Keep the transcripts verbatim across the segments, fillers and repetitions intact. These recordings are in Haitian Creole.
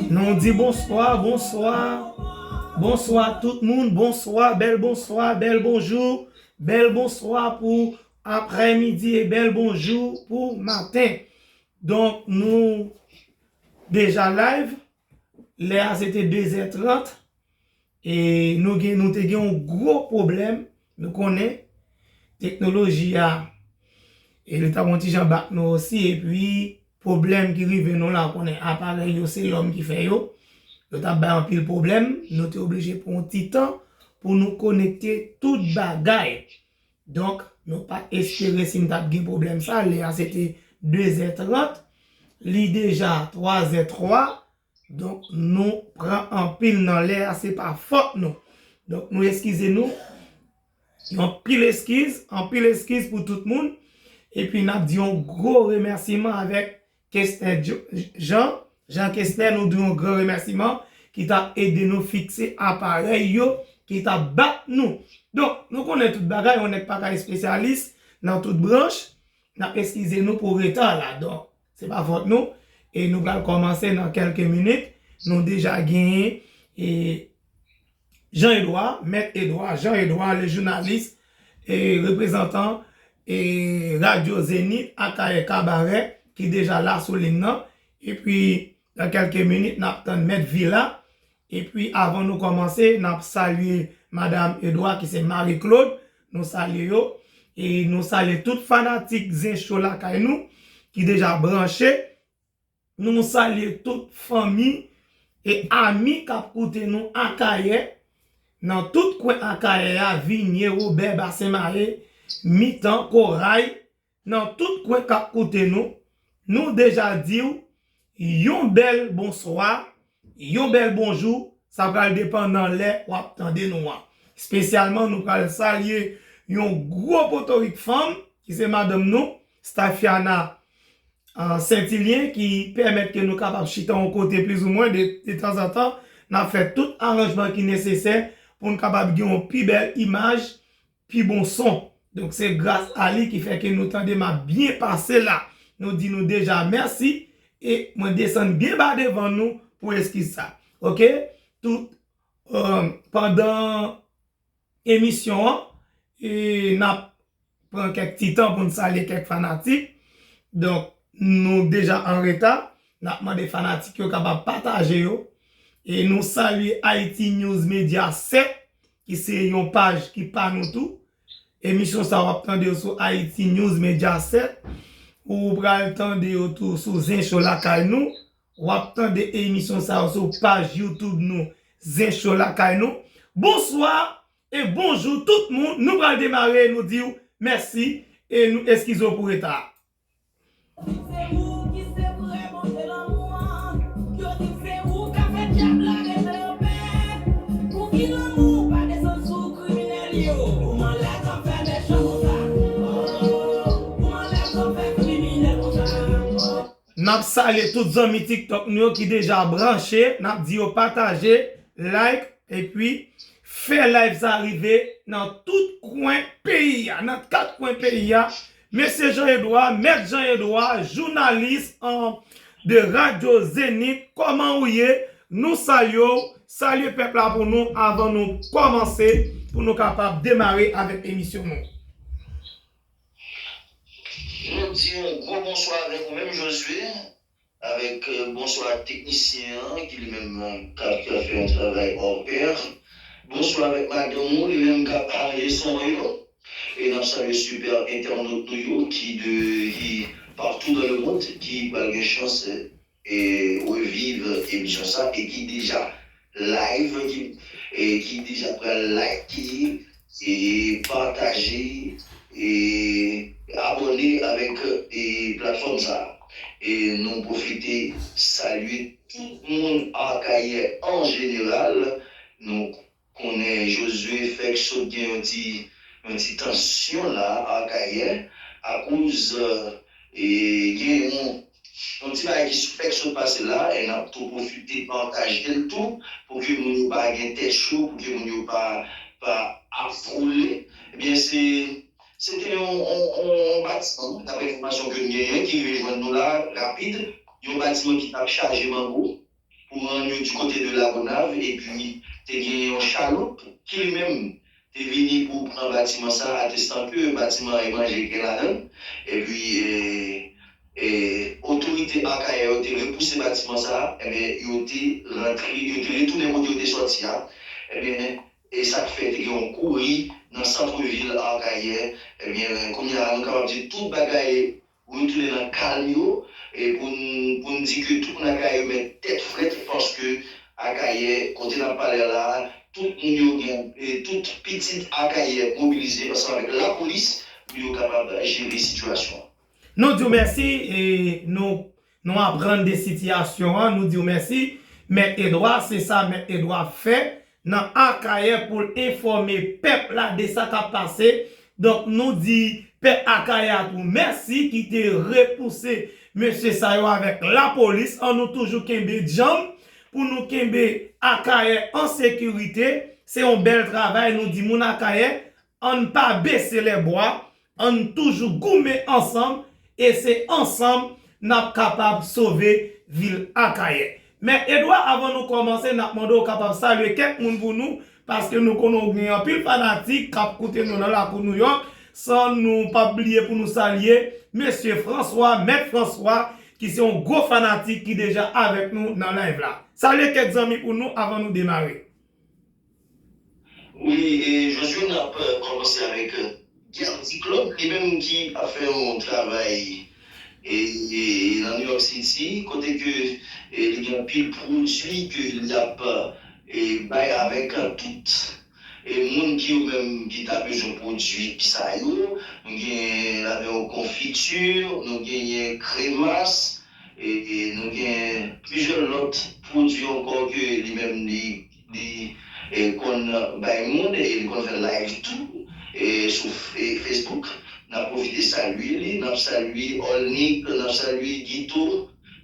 Nou di bonswa, bonswa, bonswa tout moun, bonswa, bèl bonswa, bèl bonjou, bèl bonswa pou aprèmidi e bèl bonjou pou maten. Donk, nou deja live. Lè a se te de zè trant. E nou gen, nou te gen yon gwo pwoblèm. Nou konnen teknoloji a, e li t ap yon ti jan bat nou osi. Epi, pwoblèm ki rive nou la, konnen aparèy yo se lòm ki fè yo. Yo t ap bay anpil pwoblèm. Nou te oblije pran yon ti tan pou nou konekte tout bagay. Donk, nou pa t espere si n t ap gen pwoblèm sa. Lè a se te de zè trant. Li deja twa zè twa. Donk, nou pran anpil nan lè a, se pa fòt nou. Donk, nou eskize nou. Anpil eskiz, anpil eskiz pou tout moun. Epi, n ap di yon gwo remèsiman avèk Kestnè Jean, Jean Kestnè, nou di yon gran remèsiman ki t ap ede nou fikse aparèy yo ki t ap bat nou. Donk, nou konnen tout bagay, yon nèg pa ka espesyalis nan tout branch. N ap eskize nou pou reta la. Donk, se pa fòt nou. E nou pral kòmanse nan kèlke minit. Nou deja genyen e Jean Edouard, Mèt Edouard, Jean Edouard, le jounalis, e reprezantan e Radyo Zenith, Akayè Kabarè, ki deja la sou liy nan. Epi, nan kèlke minit, n ap tann Mèt Vila. Epi, avan nou kòmanse, n ap salye Madam Edouard, ki se Marie Claude. Nou salye yo. E nou salye tout fanatik Zen Show lakay nou, ki deja branche. Nou salye tout fanmi e ami k ap koute nou Akayè, nan tout kwen Akayè a, Vinye, Wobè, Basen Maye, Mitan, Koray, nan tout kwen k ap koute nou. Nou deja di w yon bèl bonswa, yon bèl bonjou, sa pral depann nan lè w ap tande nou an. Espesyalman, nou pral salye yon gwo potorik fanm, ki se madanm nou, Staphiana, an, Sentilyen, ki pèmèt ke nou kapab chita yon kote plizoumwen de, de tanzantan. N ap fè tout aranjman ki nesesè pou n kapab gen yon pi bèl imaj, pi bon son. Donk, se gras a li ki fè ke nou tande m ap byen pase la. Nou di nou deja mèsi e mwen desann byen ba devan nou pou eskiz sa. Oke? Tout, e, pandan emisyon an, e n ap pran kèk ti tan pou n salye kèk fanatik. Donk, nou deja an reta. N ap mande fanatik yo kapab pataje yo. E nou salye Haiti News Media sèt, ki se yon paj ki pa nou tou. Emisyon sa w ap tande yo sou Haiti News Media sèt. Ou pral tande yo tou sou Zen Show lakay nou. W ap tande emisyon sa yo sou paj YouTube nou, Zen Show lakay nou. Bonswa e bonjou tout moun. Nou pral demare, nou di w mèsi e nou eskize w pou reta a. Yo di se ou ki se vrè Bondye lanmou an. Yo di se ou k ap fè dyab la rete anpè. Pou ki lanmou pa desann sou kriminèl yo? Kouman lè k ap fè mechan konsa? Oh, kouman lè k ap fè kriminèl konsa? Oh. N ap salye tout zanmi TikTok nou yo ki deja branche. N ap di yo pataje, like, epi fè live sa rive nan tout kwen peyi a, nan kat kwen peyi a. Mesye Jean Edouard, Mèt Jean Edouard, jounalis, an, de Radyo Zenith, kòman ou ye? Nou salye w, salye pèp la pou nou avan nou kòmanse, pou nou kapab demare avèk emisyon nou. Nou di yon gwo bonswa avèk ou menm, Josué, avèk, e, bonswa ak teknisyen an, ki li menm, e, k ap, k ap fè yon travay hors pair. Bonswa avèk madanm ou, li menm k ap aranje son an yo. E n ap salye sipè entènot nou yo ki de, ki partout dans le monde, ki pral gen chans, e, e reviv emisyon sa e ki deja live, ki, e ki deja pral like, e pataje, e abòne avèk, e platfòm sa. E nou pwofite salye tout moun Akayè an jeneral. Nou konnen Josué fèk sot gen yon ti, yon ti tansyon la Akayè, akoz, e, gen yon, yon ti bagay ki fèk sot pase la, e n ap tou pwofite pataje l tou, pou ke moun yo pa gen tèt cho, pou ke moun yo pa, pa ap vole. Ebyen, se, se te yon, yon, yon, yon batiman, daprè enfòmasyon ke n genyen, ki rive jwenn nou la, rapid, yon batiman ki t ap chaje mango, pou rann yo di kote de Lagonav, epi te gen yon chaloup ki li menm te vini pou pran batiman sa, atestan ke batiman e manje gen ladan l. Epi, e, e, otorite Akayè yo te repouse batiman sa, ebyen, yo te rantre, yo te retounen kote yo te sòti a. Ebyen, e sa k fè te gen yon kouri nan sant vil Akayè. Ebyen, kounye a, nou kapab di tout bagay retounen nan kalm yo, e pou n, pou n di ke tout moun Akayè yo met tèt frèt, paske Akayè, kote n ap pale a la, tout moun yo gen, e tout pitit Akayè mobilize ansanm avèk lapolis pou yo kapab jere sitiyasyon an. Nou di w mèsi, e nou, nou aprann de sitiyasyon an, nou di w mèsi. Mèt Edwa, se sa Mèt Edwa fè nan Akayè pou l enfòme pèp la de sa k ap pase. Donk, nou di pèp Akayè a tou mèsi ki te repouse mesye sa yo avèk lapolis. An nou toujou kenbe djanm pou nou kenbe Akayè an sekirite. Se yon bèl travay, nou di moun Akayè, ann pa bese lè bwa, ann toujou goumen ansanm, e se ansanm n ap kapab sove vil Akayè. Mèt Edwa, avan nou kòmanse, n ap mande w kapab salye kèk moun pou nou, paske nou konnen w gen anpil fanatik k ap koute nou nan lakou Nouyòk, san nou p ap bliye pou nou salye mesye François, Mèt François, ki se yon gwo fanatik ki deja avèk nou nan live la. Salye kèk zanmi pou nou avan nou demare. Wi, e jodi a n ap, e, kòmanse avèk, e, Guerdy Claude, li menm ki ap fè yon travay, e, e, nan New York City, kote ke, e, li gen anpil pwodui ke li ap, e, bay avèk, e, tout, e, moun ki yo menm ki ta bezwen pwodui sa yo. Nou gen ladan yo konfiti, nou genyen kremas, e, e nou gen plizyè lòt pwodui ankò ke li menm li, li, e, konn bay moun, e li konn fè live tou, e sou Fe-, Facebook. N ap pwofite salye li, n ap salye Olnik, n ap salye Gito,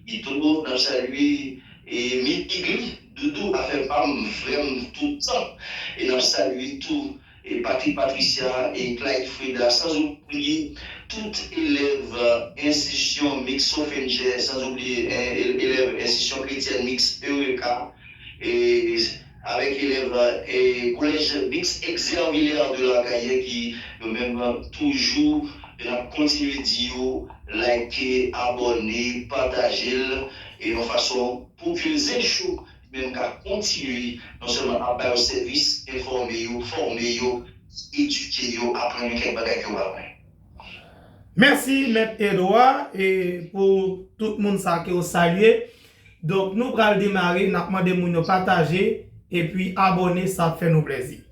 Gito, n ap salye, e, Migli, Doudou, afè pa m, frè m tout tan. E n ap salye tou e Patrick Patricia e Clyde Freda, sans oublier tout élève, euh, institution mixte Sofinchè, sans oublier, euh, élève institution chrétienne mixte Eureka, e avèk élève, euh, e collège mixte Exervillers de l'Arcahaie ki yo menm toujou, e n ap kontinye di yo, like, abòne, pataje l, e yon fason pou ke Zen Show menm ka kontinye non sèlman ap ba yo sèvis, enfòme yo, fòme yo, edike yo, aprann yo kèk bagay ke yo pa konnen. Mèsi, Mèt Edwa, e pou tout moun sa ke w salye. Donk, nou pral demare, n ap mande moun yo pataje, epi abòne, sa ap fè nou plèzi.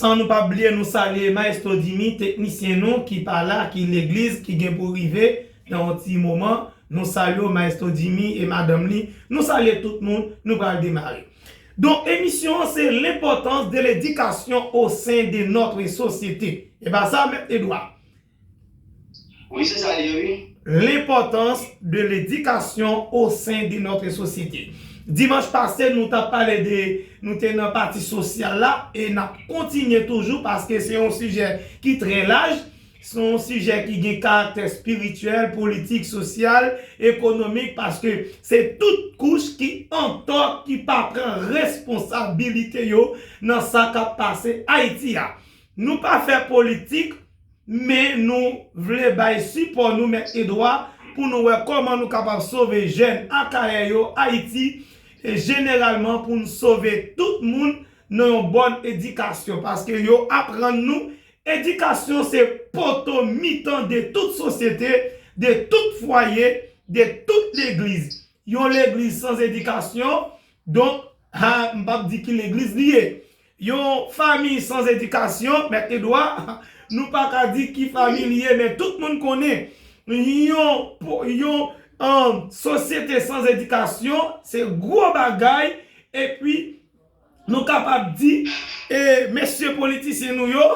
San nou pa bliye nou salye Maestro Dimy, teknisyen nou ki pa la, ki legliz, ki gen pou rive nan yon ti moman. Nou salye w, Maestro Dimy e madanm li. Nou salye tout moun, nou pral demare. Donk, emisyon an se l'importance de l'éducation au sein de notre société. E pa sa, Mèt Edwa? Wi, se sa l ye, wi. L'importance de l'éducation au sein de notre société. Dimanch pase, nou t ap pale de, nou te nan pati sosyal la, e n ap kontinye toujou, paske se yon sijè ki trè laj, se yon sijè ki gen karaktè espirityèl, politik, sosyal, ekonomik, paske se tout kouch ki antò, ki pa pran responsabilite yo nan sa k ap pase Ayiti a. Nou pa fè politik, men nou vle bay sipò nou, Mèt Edwa, pou nou wè kòman nou kapab sove jèn Akayè yo, Ayiti, e jeneralman pou n sove tout moun nan yon bòn edikasyon, paske yo aprann nou, edikasyon se poto mitan de tout sosyete, de tout fwaye, de tout legliz. Yon legliz san edikasyon, donk, ha, m p ap di ki legliz li ye. Yon fanmi san edikasyon, Mèt Edwa, nou pa ka di ki fanmi li ye, men tout moun konnen yon, yon, An, sosyete san edikasyon, se gwo bagay, epi nou kapab di, e, mesye politisyen nou yo,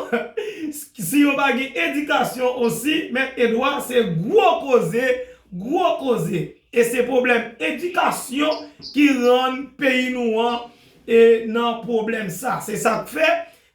si yo pa gen edikasyon osi, Mèt Edwa, se gwo koze, gwo koze. E se pwoblèm edikasyon ki rann peyi nou an, e, nan pwoblèm sa. Se sa k fè,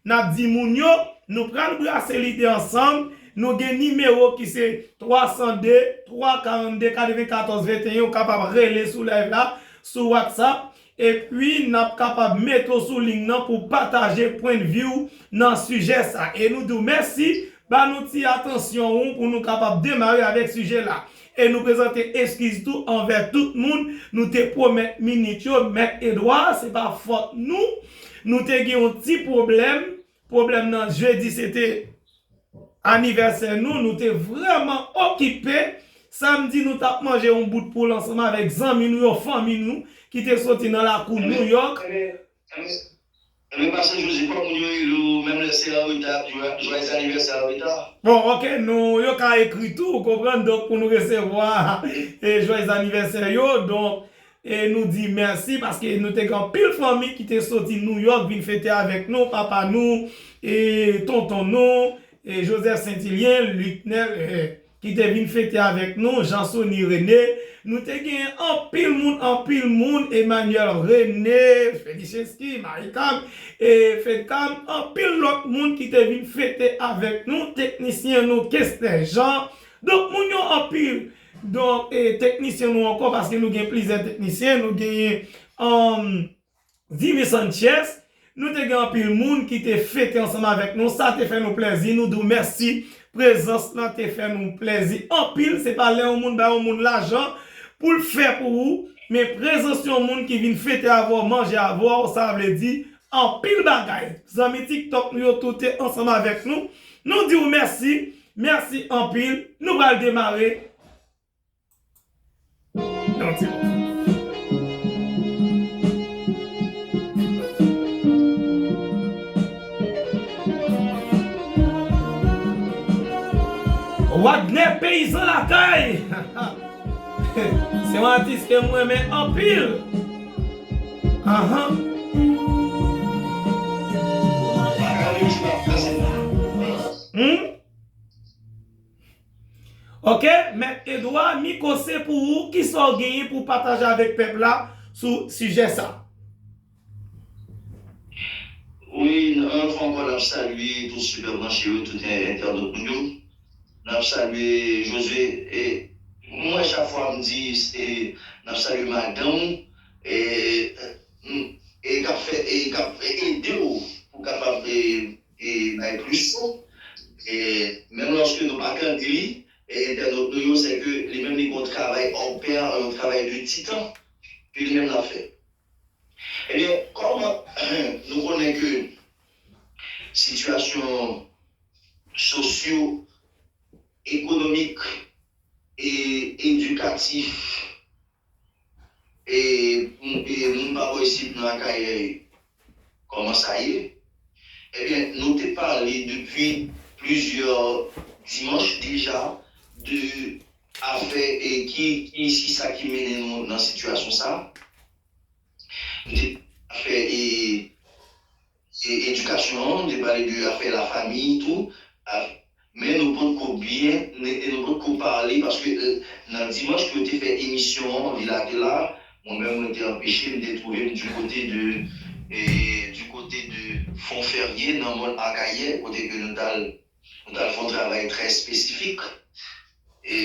n ap di moun yo, nou pral brase lide ansanm. Nou gen nimewo ki se twa san de, twa karannde, katrevenkatòz venteyen, ou kapab rele sou live la, sou WhatsApp. Epi, n ap kapab mete w sou liy nan pou pataje pwennvi w nan sijè sa. E nou di w mèsi, ba nou ti atansyon ou pou nou kapab demare avèk sijè la. E nou prezante eskiz tou anvè tout moun. Nou te pwomèt minit yo, Mèt Edwa, se pa fòt nou. Nou te gen yon ti pwoblèm. Pwoblèm nan, jedi se te anivèsè nou, nou te vrèman okipe. Samdi, nou t ap manje yon bout poul ansanm avèk zanmi nou yo, fanmi nou, ki te soti nan lakou Nouyòk. Ebyen, ebyen, ebyen, pastè Jozye, kòman moun yo rele w, menm lè se an reta, jwa-, jwayèz anivèsè an reta? Bon, ok, nou, yo ka ekri tou, ou konprann, donk, pou nou resevwa, e, jwayèz anivèsè yo, donk, e nou di mèsi, paske nou te gen anpil fanmi ki te soti Nouyòk vin fete avèk nou, papa nou, e tonton nou, e Joseph Saint-Hilien, Lucknel, e, ki te vin fete avèk nou, Jean Sony René. Nou te gen anpil moun, anpil moun, Emmanuel René, Felichensky, Maricam, e Fedcam, anpil lòt moun ki te vin fete avèk nou, teknisyen nou, Kester Jean. Donk, moun yo anpil. Donk, e, teknisyen nou ankò, paske nou gen plizyè teknisyen, nou genyen, um, Dimi Sanchez, nou te gen anpil moun ki te fete ansanm avèk nou. Sa te fè nou plèzi. Nou di w mèsi. Prezans lan te fè nou plèzi anpil. Se pa lè yon moun bay yon moun lajan pou l fè pou ou, men prezans yon moun ki vin fete avè w, manje avè w, sa vle di anpil bagay. Zanmi TikTok nou yo tou te ansanm avèk nou. Nou di w mèsi. Mèsi anpil. Nou pral demare. Yon ti moman. Wadner Peyizan Lakay. Se yon atis ke m renmen anpil. Ahan. Hmm? Ok, Mèt Edwa, mikwo se pou ou. Kisa w genyen pou w pataje avèk pèp la sou sijè sa? Wi, n-, yon fwa ankò, n ap salye tout Super Branché yo, tout en-, entènot nou yo. N ap salye Josue. E mwen, chak fwa m di, se, n ap salye madanm ou, e, e k ap fè, e k ap ede w pou w kapab, e, e bay plis son. E menm lòske nou pa tande li, e entènot nou yo, se ke li menm li gon travay hors pair, yon travay de titan ke li menm l ap fè. Ebyen, kòm nou konnen ke sitiyasyon sosyo-ekonomik e edikatif e, e moun pa bò isit nan Akayè, kòman sa ye? Ebyen, nou te pale depi plizyè dimanch deja de afè e ki, ki, ki sa ki mennen nou nan sitiyasyon sa. Nou te afè e e, edikasyon an, nou te pale de afè lafanmi tou, a, men nou potko byen, e nou potko pale, paske, e, nan dimanch ke yo te fè emisyon an, Vila Kela, mwen menm, mwen te anpeche, m te twouve m du côté de, e, du côté de Fon Ferye, nan mòn Akayè, kote ke nou t al, nou t al fè yon travay trè espesifik. E,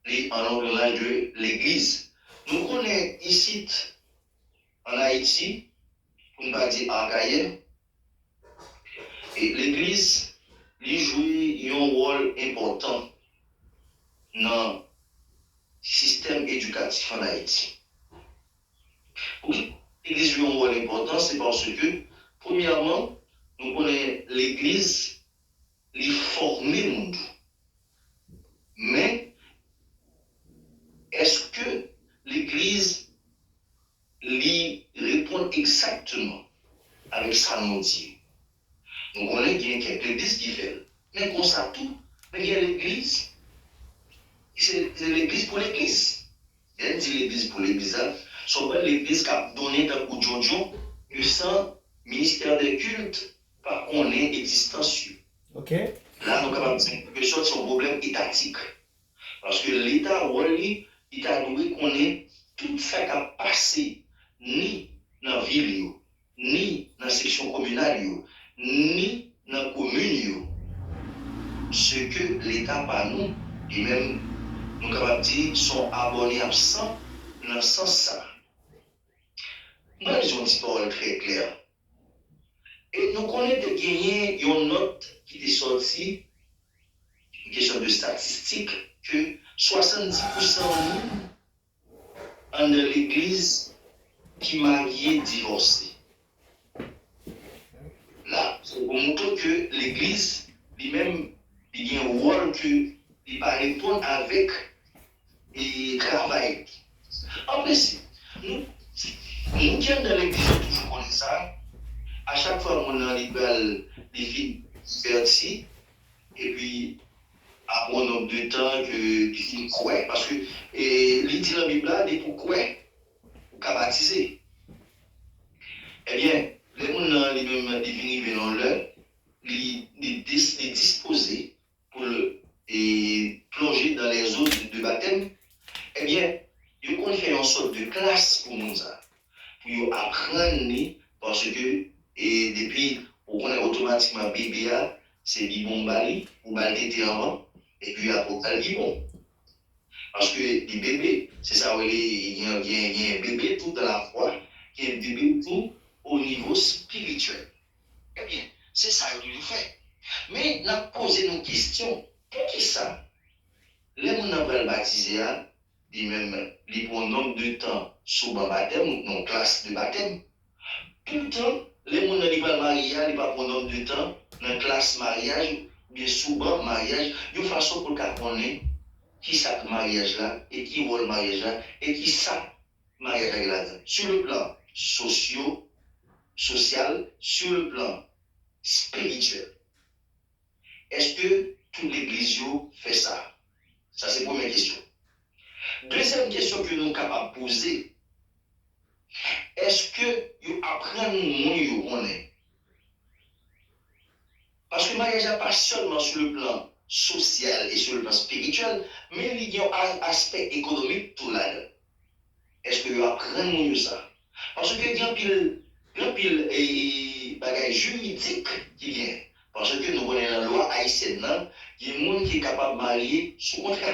li an langaj de legliz. Nou konnen isit, ann Ayiti, pou n pa di Akayè, e legliz, li jwe yon wòl enpòtan nan sistèm edikatif ann Ayiti. Pou ki legliz jwe yon wòl enpòtan, se paske, premyèman, nou konnen legliz, li fòme moun tou. Men, èske legliz, li reponn egzakteman avèk sa nou di? Nou konnen gen kèk legliz ki fè l. Men konsa tou, men gen legliz, se se legliz pou legliz. Lè n di legliz pou legliz la, se yon bann legliz k ap donnen tankou djondjon, ke san ministè de kilt pa konnen egzistans yo. Ok. La, nou kapab di, an kèlkesòt, se yon pwoblèm etatik. Paske Leta, wòl li, li ta dwe konnen tout sa k ap pase, ni nan vil yo, ni nan seksyon kominal yo, ni nan komin yo. Se ke Leta pa nou, li menm, nou kapab di, se yon abòne absan nan sans sa. Mwen di yon ti pawòl trè klè. E nou konnen te genyen yon nòt ki te sòti, yon kesyon de statistik, ke swasanndis pousan moun anndan legliz ki marye divòse. La, se pou montre ke legliz, li menm, li gen yon wòl ke li pa reponn avèk e travay. An prensip, nou, moun ki anndan legliz yo toujou konnen sa. A chak fwa moun nan li pral, li fin konvèti, epi apre yon nonb de tan ke li fin kwè, paske e, li di nan Bib la, depi w kwè, ou ka batize. Ebyen, lè moun nan li menm li vin rive nan lè, li, li, dis, li dispoze pou l e, plonje dans les eaux de, de baptême, ebyen, yo konn fè yon sòt de klas pou moun sa. Pou yo aprann li, paske e, depi ou konnen otomatikman bebe a, se bibwon ou ba li, ou ba l tete anvan, epi apre ou ba l bibwon. Paske li bebe, se sa yo rele gen, gen, gen bebe tou dans la foi, gen bebe tou o nivo espirityèl. Ebyen, se sa yo toujou fè. Men, n ap poze nou kesyon, poukisa lè moun nan pral batize a, li menm, li pran yon nonb de tan sou ban batèm, yon klas de batèm? Poutan, lè moun nan li pral marye a, li pa pran yon nonb de tan nan klas maryaj, oubyen sou ban maryaj, yon fason pou l ka konnen kisa k maryaj la, e ki wòl maryaj la, e kisa maryaj la gen ladan. Sur le plan socio, sosyal, sur le plan spirituel. Èske tout legliz yo fè sa? Sa se premyè kesyon. Dezyèm kesyon ke nou kapab poze, èske yo aprann moun yo konnen? Paske maryaj la pa sèlman sou le plan sosyal e sou le plan spirityèl, men li gen yon a- aspè ekonomik tou ladan. Èske yo aprann moun yo sa? Paske gen anpil, gen anpil e, bagay jiridik ki gen. Paske nou konnen nan lwa ayisyèn nan, gen moun ki kapab marye sou kontra.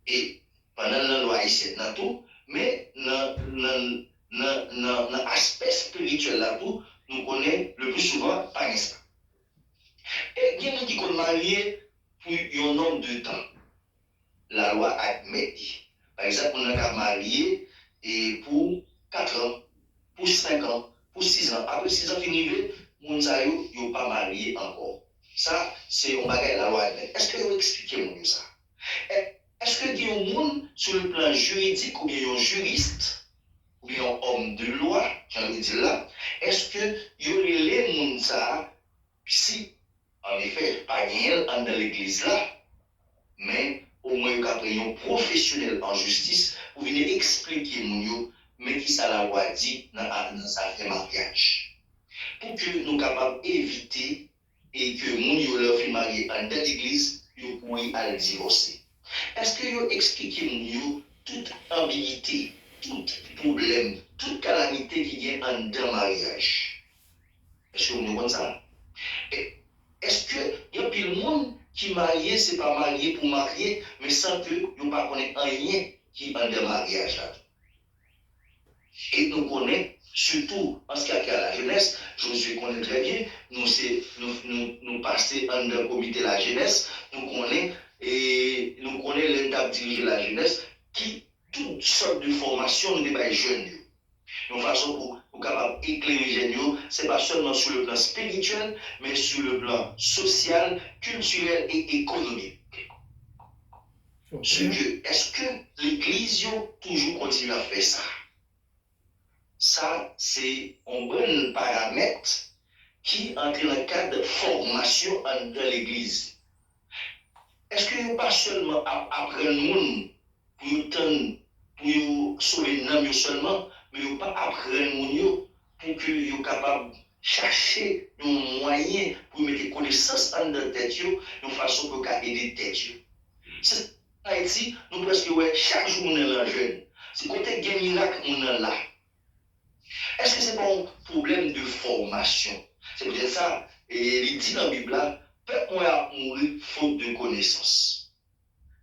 E pandan nan lwa ayisyèn nan tou, men nan, nan, nan, nan, nan aspè espirityèl la tou, nou konnen le plus souvent pa gen sa. E gen moun ki konn marye pou yon nonb de tan. Lalwa admèt li. Pa egzanp, moun nan ka marye e pou kat an, pou senk an, pou sis an. Apre sis an fin rive, moun sa yo, yo pa marye ankò. Sa, se yon bagay lalwa admèt. Èske yo eksplike moun yo sa? È- Èske gen yon moun, sou le plan jiridik, oubyen yon jiris, oubyen yon homme de loi, jan yo di l la, èske yo rele moun sa a, si, an efè, pa genyen l anndan legliz la, men omwen yo ka pran yon pwofesyonèl an jistis pou vin eksplike moun yo, men kisa lalwa di nan, nan zafè maryaj. Pou ke nou kapab evite e ke moun yo, lè yo fin marye anndan legliz, yo kouri al divòse. Èske yo eksplike moun yo tout anbigite, tout pwoblèm, tout kalamite ki gen anndan maryaj? Èske moun yo konn sa? E- Èske gen anpil moun ki marye, se pa marye pou marye, men san ke yo pa konnen anyen ki anndan maryaj la? E nou konnen, sitou an ce qui a trait à la jeunesse, Josué konnen trè byen, nou se, nou, nou, nou pase anndan komite lajenès, nou konnen, e nou konnen lè n t ap dirije lajenès, ki tout sòt de fòmasyon nou te bay jèn yo. Yon fason pou, pou kapab eklere jèn yo, se pa sèlman sou le plan spirityèl, men sou le plan sosyal, kiltirèl e ekonomik. Se ke, èske legliz yo toujou kontinye ap fè sa? Sa se yon bann paramèt ki antre nan kad fòmasyon anndan legliz. Èske yo pa sèlman ap aprann moun pou yo tann, pou yo sove nanm yo sèlman, men yo pa aprann moun yo pou ke yo kapab chache yon mwayen pou yo mete konesans anndan tèt yo, yon fason pou yo ka ede tèt yo. Se sa Ayiti, nou prèske wè chak jou moun nan lan jèn. Se kote gen mirak moun nan la. Èske se pa yon pwoblèm de fòmasyon? Se poutèt sa, e, li di nan Bib la, pèp mwen ap mouri faute de connaissance.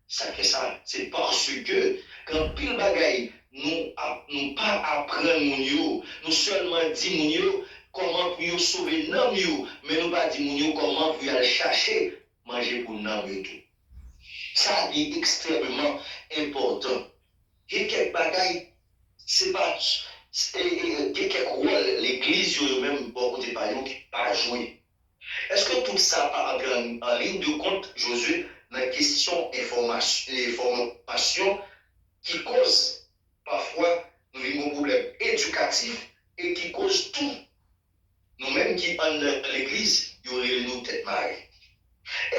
Sa k fè sa, se paske gen anpil bagay nou ap, nou pa aprann moun yo. Nou sèlman di moun yo kòman pou yo sove nanm yo, men nou pa di moun yo kòman pou y al chache manje pou nanm yo tou. Sa li ekstrèmeman enpòtan. Gen kèk bagay, se pa, e, e, gen kèk wòl legliz yo, yo menm, bò kote pa yo, ki pa jwe. Èske tout sa pa antre an, an liy de kont, Jozye, nan kesyon enfòmas-, enfòmasyon ki koz pafwa nou vin gen pwoblèm edikatif e ki koz tou nou menm ki anndan legliz, yo rele nou tèt mare?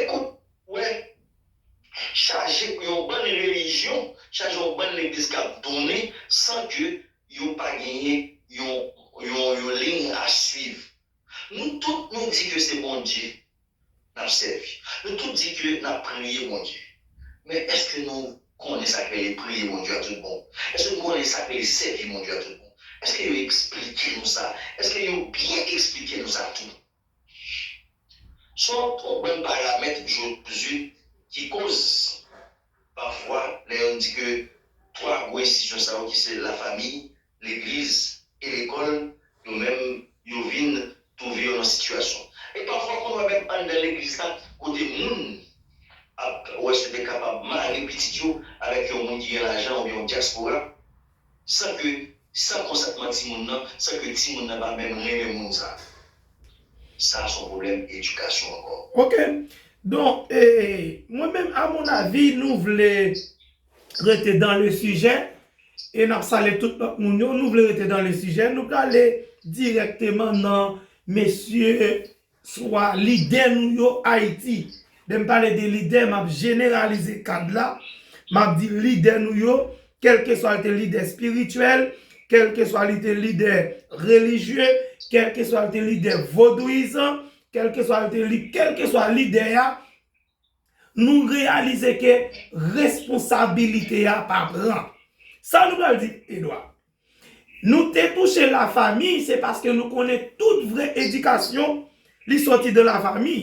Ekout, wè, chaje yon bann relijyon, chaje yon bann legliz k ap donnen san ke yo pa genyen yon, yon, yon liy a swiv. Nou tout, nou di ke se Bondye n ap sèvi. Nou tout di ke n ap priye Bondye. Men èske nou konnen sa k rele priye Bondye a tout bon? Èske nou konnen sa k rele sèvi Bondye a tout bon? Èske yo eksplike nou sa? Èske yo byen eksplike nou sa tou? Se yon bann paramèt, Jozye, ki koz pafwa, lè yo di ke twa gwo enstitisyon sa yo ki se lafanmi, legliz e lekòl, yo menm, yo vin twouve yo nan sitiyasyon. E pafwa, konn wè menm anndan legliz la, kote moun ap wè si yo te kapab mare pitit yo avèk yon moun ki gen lajan oubyen yon dyaspora, san ke, san konsantman timoun nan, san ke timoun nan pa menm renmen moun sa. Sa se yon pwoblèm edikasyon ankò. Ok. Donk, e, mwen menm, a mon avi, nou vle rete dans le sujet, e n ap salye tout lòt moun yo, nou vle rete dans le sujet, nou prale dirèkteman nan mesye swa lidè nou yo Ayiti. Lè m pale de lidè, m ap jeneralize kad la, m ap di lidè nou yo, kèlkeswa l te lidè espirityèl, kèlkeswa li te lidè relijye, kèlkeswa l te lidè vodouyizan, kèlkeswa l te li-, kèlkeswa lidè a, nou reyalize ke responsabilite a pa pran. Sa nou pral di, Edwa? Nou te touche lafanmi, se paske nou konnen tout vrè edikasyon, li sòti de lafanmi.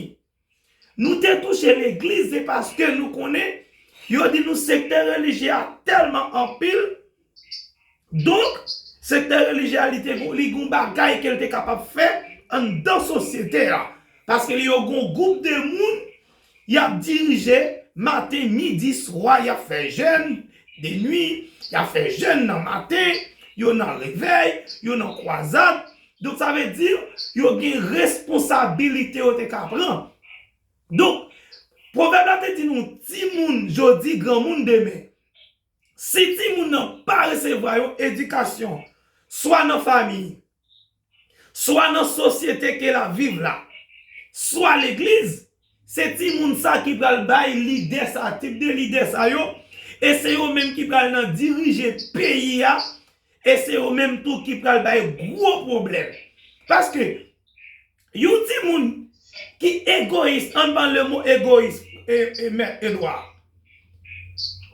Nou te touche legliz, se paske nou konnen, yo di nou sektè relijye a tèlman anpil, donk, sektè relijye a, li te gon, li gon bagay ke l te kapab fè anndan sosyete a. Paske li yo gon gwoup de moun, y ap dirije maten, midi, swa, y ap fè jèn de nwi, y ap fè jèn nan maten, yo nan revèy, yo nan kwazad. Donk, sa vle di, yo gen responsabilite yo te ka pran. Donk, pwovèb la te di nou, timoun jodi, granmoun demen. Si timoun nan pa resevwa yon edikasyon, swa nan fanmi, swa nan sosyete ke l ap viv la, swa legliz, se timoun sa ki pral bay lidè sa, tip de lidè sa yo, e se yo menm ki pral nan dirije peyi a, e se yo menm tou ki pral bay gwo pwoblèm. Paske, yon timoun ki egoyis, ann pran le mo egoyis, e, e, mèt Edwa.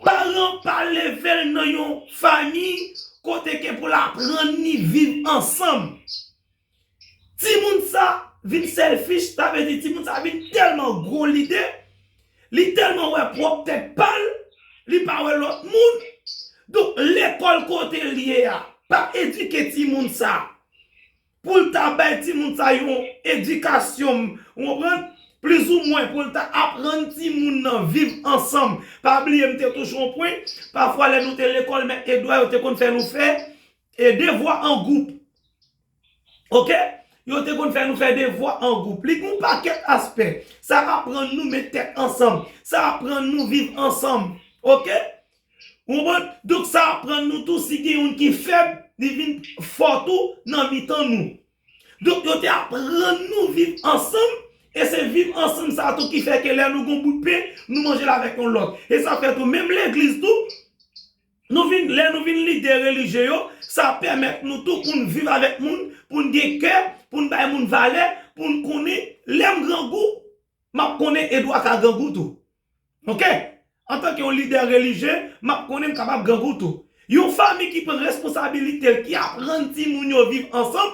Paran pa leve l nan yon fanmi kote ke pou l aprann ni viv ansanm. Timoun sa vin selfish, sa vle di timoun sa vin tèlman gwo lide, li tèlman wè pwòp tèt pa l, li pa wè lòt moun. Donk, lekòl kote l ye a, pa edike timoun sa. Pou l ta bay timoun sa yon edikasyon, w konprann? Plizoumwen pou l ta aprann timoun nan viv ansanm. Pa bliye m te touche yon pwen, pafwa lè nou te lekòl, mèt Edwa yo te konn fè nou fè, e, devwa an gwoup. Ok? Yo te konn fè nou fè devwa an gwoup. Li gen yon pakèt aspè. Sa aprann nou met tèt ansanm. Sa aprann nou viv ansanm. Ok? Ou konprann? Donk, sa aprann nou tou, si gen youn ki fèb, li vin fò tou nan mitan nou. Donk, yo te aprann nou viv ansanm, E se viv ansanm sa tou ki fè ke lè nou gon bout pen, nou manje l avèk yon lòt. E sa fè tou, menm legliz tou, nou vin, lè nou vin lidè relijye yo, sa pèmèt nou tou pou n viv avèk moun, pou n gen kè, pou n bay moun valè, pou n konnen lè m grangou, m ap konnen Edwa ka grangou tou. Oke? Antanke yon lidè relijye, m ap konnen m kapab grangou tou. Yon fanmi ki pran responsabilite l, ki aprann timoun yo viv ansanm,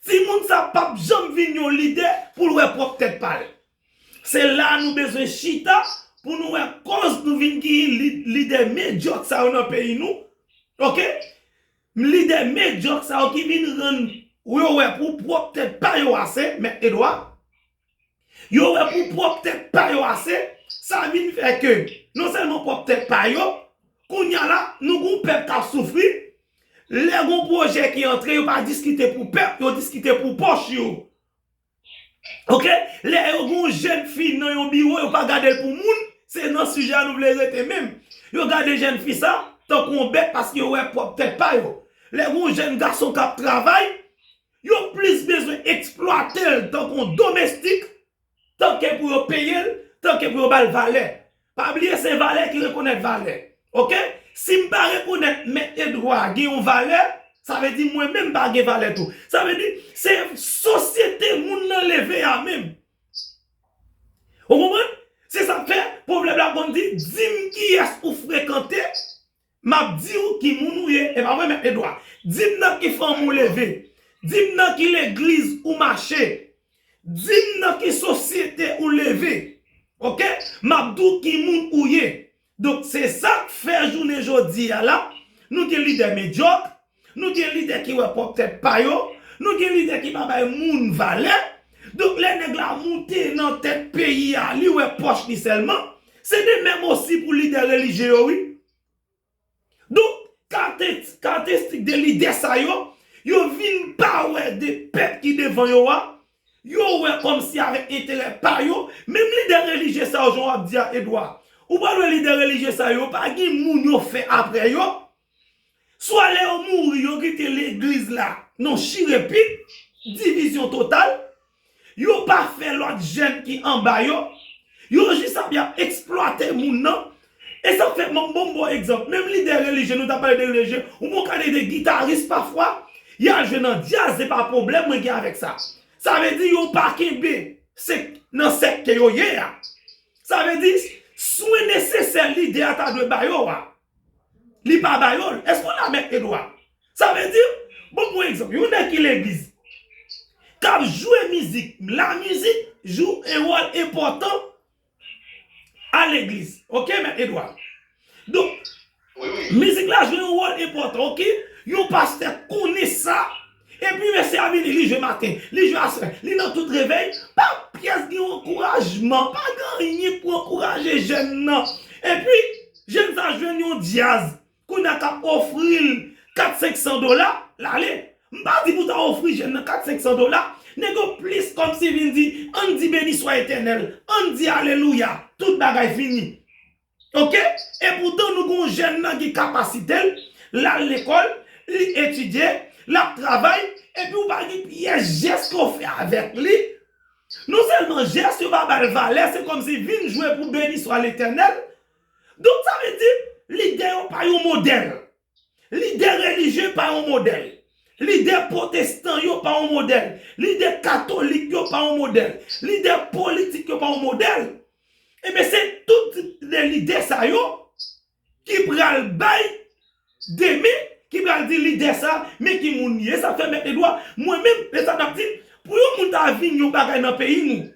timoun sa p ap janm vin yon lidè pou l wè pwòp tèt pa l. Se la nou bezwen chita pou nou wè kòz nou vin gen li-, lidè medyòk sa yo nan peyi nou. Oke? Lidè medyòk sa yo ki vin rann yo wè pou pwòp tèt pa yo ase, mèt Edwa. Yo wè pou pwòp tèt pa yo ase, sa vin fè ke non sèlman pwòp tèt pa yo, kounye a la, nou gon pèp k ap soufri. Lè gon pwojè ki antre, yo pa diskite pou pèp, yo diskite pou pòch yo. Oke? Lè yo gon jèn fi nan yon biwo, yo pa gade l pou moun, se nan sijè a nou vle rete menm. Yo gade jèn fi sa tankou yon bèt paske yo wè pwòp tèt pa yo. Lè gon jèn gason k ap travay, yo plis bezwen eksplwate l tankou yon domestik, tanke pou yo peye l, tanke pou yo ba l valè. Pa bliye, se valè ki rekonèt valè. Oke? Si m pa rekonèt mèt Edwa gen yon valè, sa vle di mwen menm m pa gen valè tou. Sa vle di, se sosyete moun nan leve a menm. Ou konprann? Se sa k fè, pwovèb la konn di, di m kiyès ou frekante, m ap di w ki moun ou ye, e pa vre, mèt Edwa? Di m nan ki fanmi w leve. Di m nan ki legliz ou mache. Di m nan ki sosyete ou leve. Oke? M ap di w ki moun ou ye. Donk, se sa k fè jounen jodi a la, nou gen lidè medyòk, nou gen lidè ki wè pwòp tèt pa yo, nou gen lidè ki pa bay moun valè. Donk, lè nèg la moute nan tèt peyi a, li wè pòch li sèlman. Se de menm osi pou lidè relijye yo, wi. Donk, kate-, karakteristik de lidè sa yo, yo vin pa wè de pèp ki devan yo a, yo wè kòmsi avèk enterè pa yo, menm lidè relijye sa yo, jan w ap di a, Edwa, ou pral wè lidè relijye sa yo, pa gen moun yo fè apre yo. Swa lè yo mouri, yo kite legliz la nan chirepit, divizyon total, yo pa fè lòt jèn ki anba yo, yo jis ap, y ap eksplwate moun nan. E sa fè, m, bon, m ba w egzanp, menm lidè relijye, nou t ap pale de relijye, ou bon ka de gitaris pafwa, y al jwe nan djaz, se pa pwoblèm mwen gen avèk sa. Sa vle di yo pa kenbe sèk, nan sèk ke yo ye a. Sa vle di, swen nesesè lidè a ta dwe ba yo a, li pa ba yo l. Èske w la, mèt Edwa? Sa vle di, bon, pou egzanp, yon nèg ki legliz, k ap jwe mizik, lamizik jwe yon wòl enpòtan a legliz. Oke, mèt Edwa? Donk, mizik la jwe yon wòl enpòtan, oke? Yon pastè konnen sa. Epi mesye a vini, li jwe maten, li jwe aswè, li nan tout revèy. Pa pyès gen ankourajman, pa gen anyen pou ankouraje jèn nan. Epi, jèn sa jwenn yon djaz, kounye a k ap ofri l kat senk san dola, l ale. M pa di pou ta ofri jèn nan kat senk san dola, nèg yo plis kòmsi vin di, ann di beni swa Etènèl, ann di alelouya, tout bagay fini. Oke? Epoutan nou gon jèn nan gen kapasite l, l al lekòl, li etidye, l ap travay, epi ou pa gen pyès jès ke w fè avèk li. Non sèlman jès yo pa ba l valè, se kòmsi vin jwe pou beni swa Letènèl. Donk sa vle di, lidè yo pa yon modèl. Lidè relijye pa yon modèl. Lidè pwotestan yo pa yon modèl. Lidè katolik yo pa yon modèl. Lidè politik yo pa yon modèl. Ebyen, se tout de lidè sa yo ki pral bay demen, ki pral di lidè sa, men ki moun li ye. Sa fè mèt Edwa, mwen menm, e sa n ap di, pou yon moun ta vin yon bagay nan peyi nou,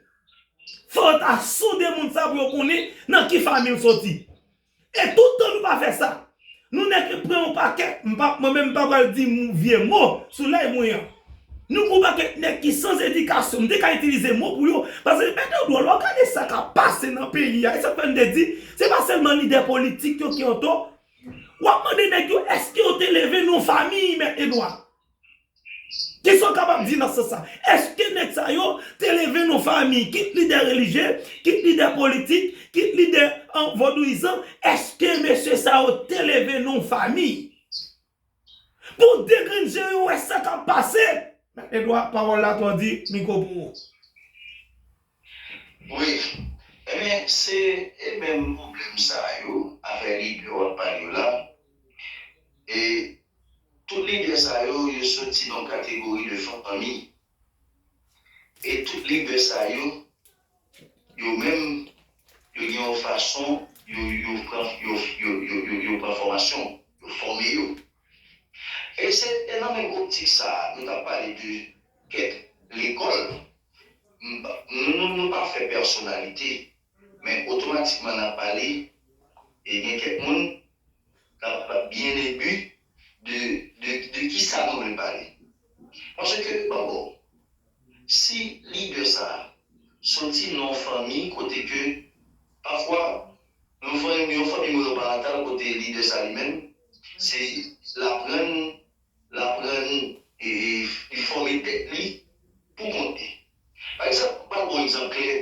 fò yo ta sonde moun sa pou yo konnen nan ki fanmi l soti. E tout tan nou pa fè sa, nou nèk pran yon pakèt, m pa, mwen menm m pa pral di m, vye mo sou lèy mwen an. Nou pran yon pakèt nèg ki san edikasyon, m te ka itilize mo pou yo, paske mèt Edwa, lè w gade sa k ap pase nan peyi a, e sa k fè m te di, se pa sèlman lidè politik yo ki an tò. W ap mande nèg yo, èske yo te leve nan yon fanmi, mèt Edwa? Kisa w kapab di nan sans sa? Èske nèg sa yo te leve nan yon fanmi, kit lidè relijye, kit lidè politik, kit lidè, an, vodouyizan, èske mesye sa yo te leve nan yon fanmi? Pou de grenn je yo wè sa k ap pase. Mèt Edwa, pawòl la twò di, mikwo pou ou. Wi. Ebyen, se e menm pwoblèm sa yo, afè lidè w ap pale yo la. E tout lidè sa yo, yo soti nan kategori de fanmi. E tout lidè sa yo, yo menm, yo gen yon fason, yo, yo pran, yo, yo, yo, yo, yo pran fòmasyon, yo fòme yo. E se e nan menm optik sa a, nou t ap pale de kèk lekòl. M pa- Nou, nou, nou pa fè pèsonalite, men otomatikman n ap pale, e gen kèk moun k ap byen ebi de, de, de ki sa nou vle pale. Paske, bon, bon, si lidè sa a soti nan yon fanmi kote ke, pafwa, yon fanmi, yon fanmi monoparantal kote lidè sa li menm, se l aprann, l aprann, e, e, li fòme tèt li pou kont li. Pa egzanp, m pral ba w egzanp klè.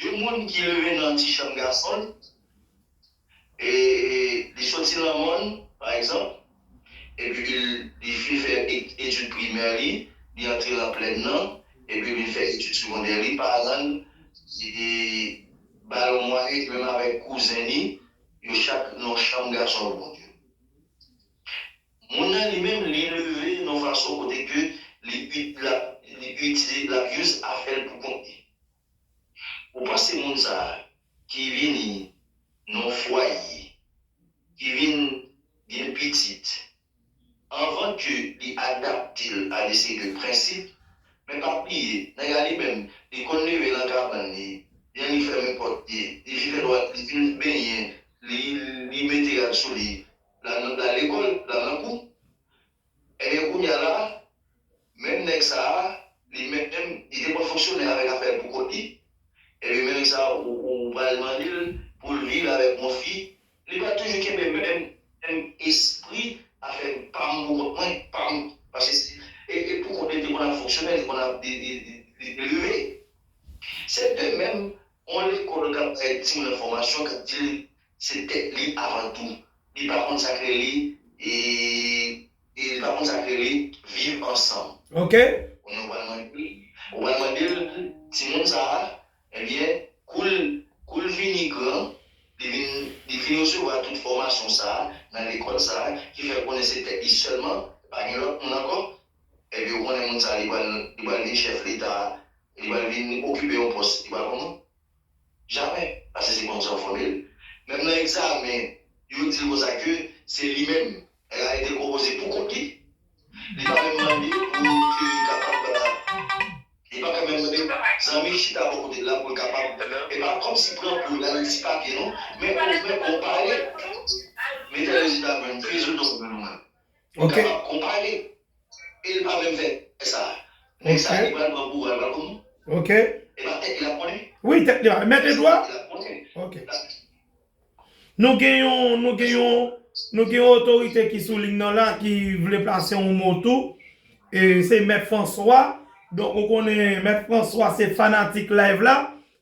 Yon moun ki leve nan ti chanm gason l, e, e, li soti nan mòn, pa egzanp, epi li, li fin fè et- etid primè li, li antre nan plèn nan, epi li vin fè etid segondè li, paran l, e, ba l yon mwayen, menm avèk kouzen li, yo chak nan chanm gason l, Bondye. Moun nan li menm, li leve nan yon fason kote ke li, li, l ap, li itilize, l ap use afè l pou kont li. Ou panse moun sa a ki vini nan yon fwaye, ki vin gen pitit, anvan ke li adapte l a de seri de prensip, men pa bliye, nèg la li menm, li konn leve nan kabann li, li annik fèmen pòt li, li fin fè dwat, li fin benyen, li, li mete rad sou li, l al nan, l al lekòl, l al nan kou. Ebyen, kounye a la, menm nèg sa a, li menm, li te konn fonksyone avèk afè l pou kont li. Ebyen, menm nèg sa a, ou, ou pral mande l pou l viv avèk yon fi, li pral toujou kenbe menm, menm espri afè pa m pou kont mwen, pa m. Paske se, e, e pou kont li te konn ap fonksyone, li konn ap, li, li, li, li te leve. Se de menm, yon lekòl k ap bay timoun nan fòmasyon, k ap di l se tèt li avan tou. Li pa konn sa k rele, e, e li pa konn sa k rele viv ansanm. Ok. Kounye a ou pral mande, ou pral mande l, timoun sa a, ebyen, kou l, kou l vini gran, li vin, li fin resevwa tout fòmasyon sa a nan lekòl sa a, ki fè l konnen se tèt li sèlman, pa gen lòt moun ankò. Ebyen, ou konnen moun sa a, li pral, li pral vin chèf Leta, li pral vin okipe yon pòs, li pral kòman? Jamè, paske se konsa yo fòme l. Menm nan egzamen, yo di l konsa ke se li menm. Nèg la rete konpoze pou kont li. Li pa menm mande pou ke li kapab, li pa ka menm mande zanmi chita bò kote l la pou l kapab. E pa kòmsi pran pou l al ti papye non, men pou, men konpare. Mete rezilta mwen, rezilta mwen. Ou kapab konpare. E l pa menm fè sa. Nèg sa li pral pran pouvwa, li pral kòman? Ok. E pa tèt li l ap konnen? Wi, tèt li a. Mèt edwa? Li ap konnen. Ok. Nou gen yon, nou gen yon, nou gen yon otorite ki sou liy nan la, ki vle plase yon mo tou. E se Mèt François. Donk, ou konnen Mèt François se fanatik live la.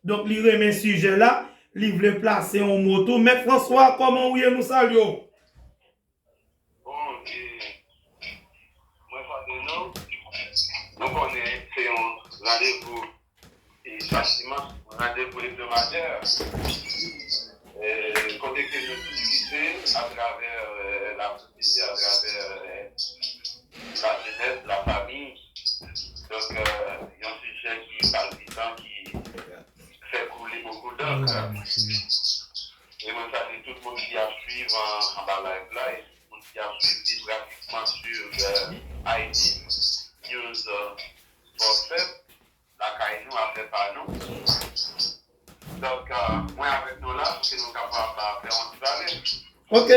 Donk, li renmen sijè la. Li vle plase yon mo tou. Mèt François, kòman ou ye? Nou salye w. Bon, e, mwen fade nou. Nou konnen se yon randevou, e, chak dimanch, yon randevou ebdomadè, e, kote ke nou diskite atravè, e, lasosyete, atravè, e, lajenès, lafanmi. Donk, e, yon sijè ki palpitan, ki fè koule bokou dank. E mwen salye tout moun ki ap swiv an, anba live la, e tout moun ki ap swiv li pratikman sou, e, Haiti News, e, Forfait, lakay nou, afè pa nou. Donk, e, mwen avèk nou la pou ke nou kapab, e, fè yon ti pale. Ok.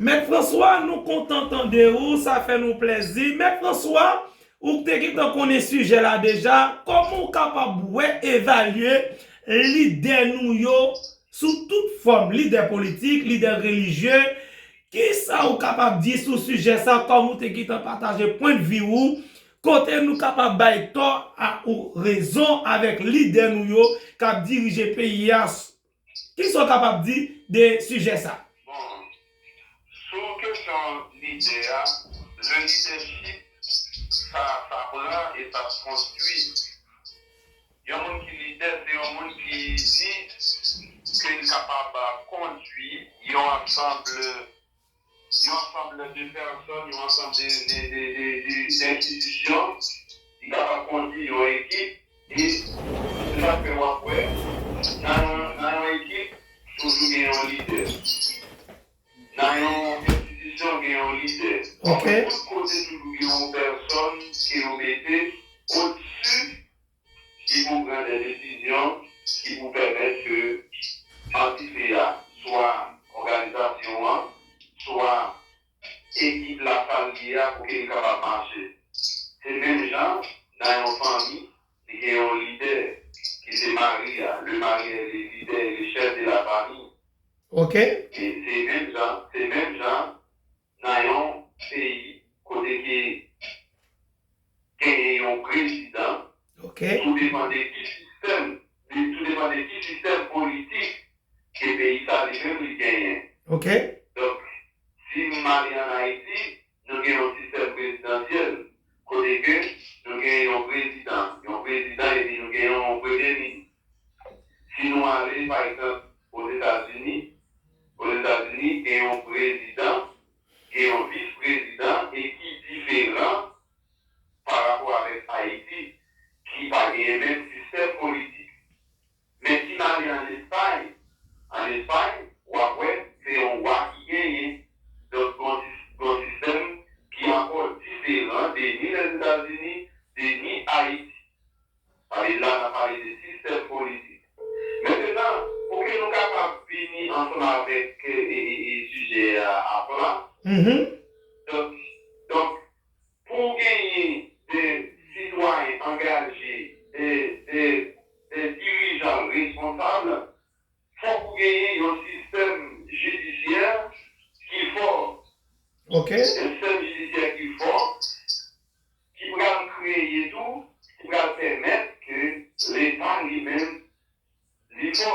Mèt François, nou kontan tande ou, sa fè nou plèzi. Mèt François, ou te gentan konnen sijè la deja, kòman w kapab wè, evalye lidè nou yo sou tout fòm, lidè politik, lidè relijye? Kisa ou kapab di sou sijè sa, kòm ou te gentan pataje pwennvi ou, kote nou kapab bay tò a ou rezon avèk lidè nou yo k ap dirije peyi a? Kisa w kapab di de sijè sa? Bon, sou kesyon lidè a, le leadership, sa, sa pran e sa konstwi. Yon moun ki lidè, lidè, se yon moun ki di ke li kapab kondui yon ansanm, yon ansanm de pèsòn, yon ansanm de, de, de, de, de, de enstitisyon, li kapab kondui yon ekip, e se sa k fè w ap wè, nan yon, nan yon ekip, toujou gen yon lidè. Nan yon enstitisyon, gen yon lidè. Ok. Tout kote, toujou gen yon pèsòn ke yo mete odsi ki pou pran de desizyon ki pou pèmèt ke antite a, swa òganizasyon an, swa ekip la, sa l ye a, pou ke l kapab mache. Se menm jan, nan yon fanmi, li gen yon lidè, ki se mari a. Le mari est le leader, le chef de la famille. Ok. E se menm jan, se menm jan, nan yon peyi, kote ke genyen yon prezidan, ok, tou depann de ki sistèm, de, tou depann de ki sistèm politik ke peyi sa li menm li genyen. Ok. Donk, si m ale ann Ayiti, nou gen yon sistèm prezidansyèl, kote ke nou gen yon prezidan, yon prezidan, epi nou gen yon premye minis. Si nou ale, pa egzanp, Ozetazini, Ozetazini, gen yon prezidan, gen yon vis prezidan, e ki diferan pa rapò avèk Ayiti, ki pa genyen menm sistèm politik. Men si n ale ann Espay, ann Espay, w ap wè, se yon wa ki genyen. Donk, gon sis-, gon sistèm ki ankò diferan de ni Lèzetazini, de ni Ayiti. Sa vle di la, n ap pale de sistèm politik. Mentenan, pou ke nou kapab vini ansanm avèk, e, e, e, sijè a, a pla, donk, donk, pou w genyen de sitwayen angaje, de, de, de dirijan responsab, fòk ou genyen yon sistèm jidisyè ki fò. Ok. Yon sistèm jidisyè ki fò, ki pral kreye tou, ki pral pèmèt ke Leta li menm, li fò.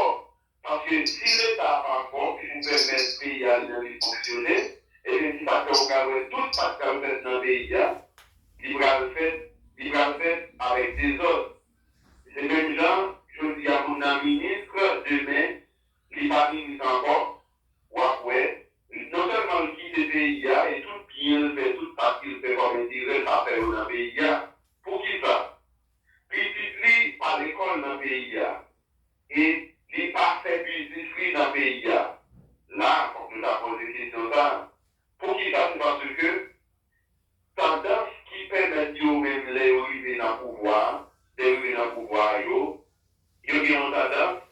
Paske si Leta pa fò, ki pou pèmèt peyi a li menm li fonksyone, ebyen, se sa k fè ou pral wè tout sa k pral fèt nan peyi a, li pral fèt, li pral fèt avèk dezòd. Se menm jan, jodi a, moun nan minis, demen, li pa minis ankò, w ap wè, non sèlman l kite peyi a, e tout byen l fè, tout sa ke l fè kòm enterè, sa fè yo nan peyi a. Poukisa? Pitit li pa lekòl nan peyi a, e li pa fè biznis li nan peyi a. La, fòk nou ta poze kesyon sa a. Poukisa? Se paske tandans ki pèmèt yo menm lè yo rive nan pouvwa a, lè yo rive nan pouvwa a yo, yo gen yon tandans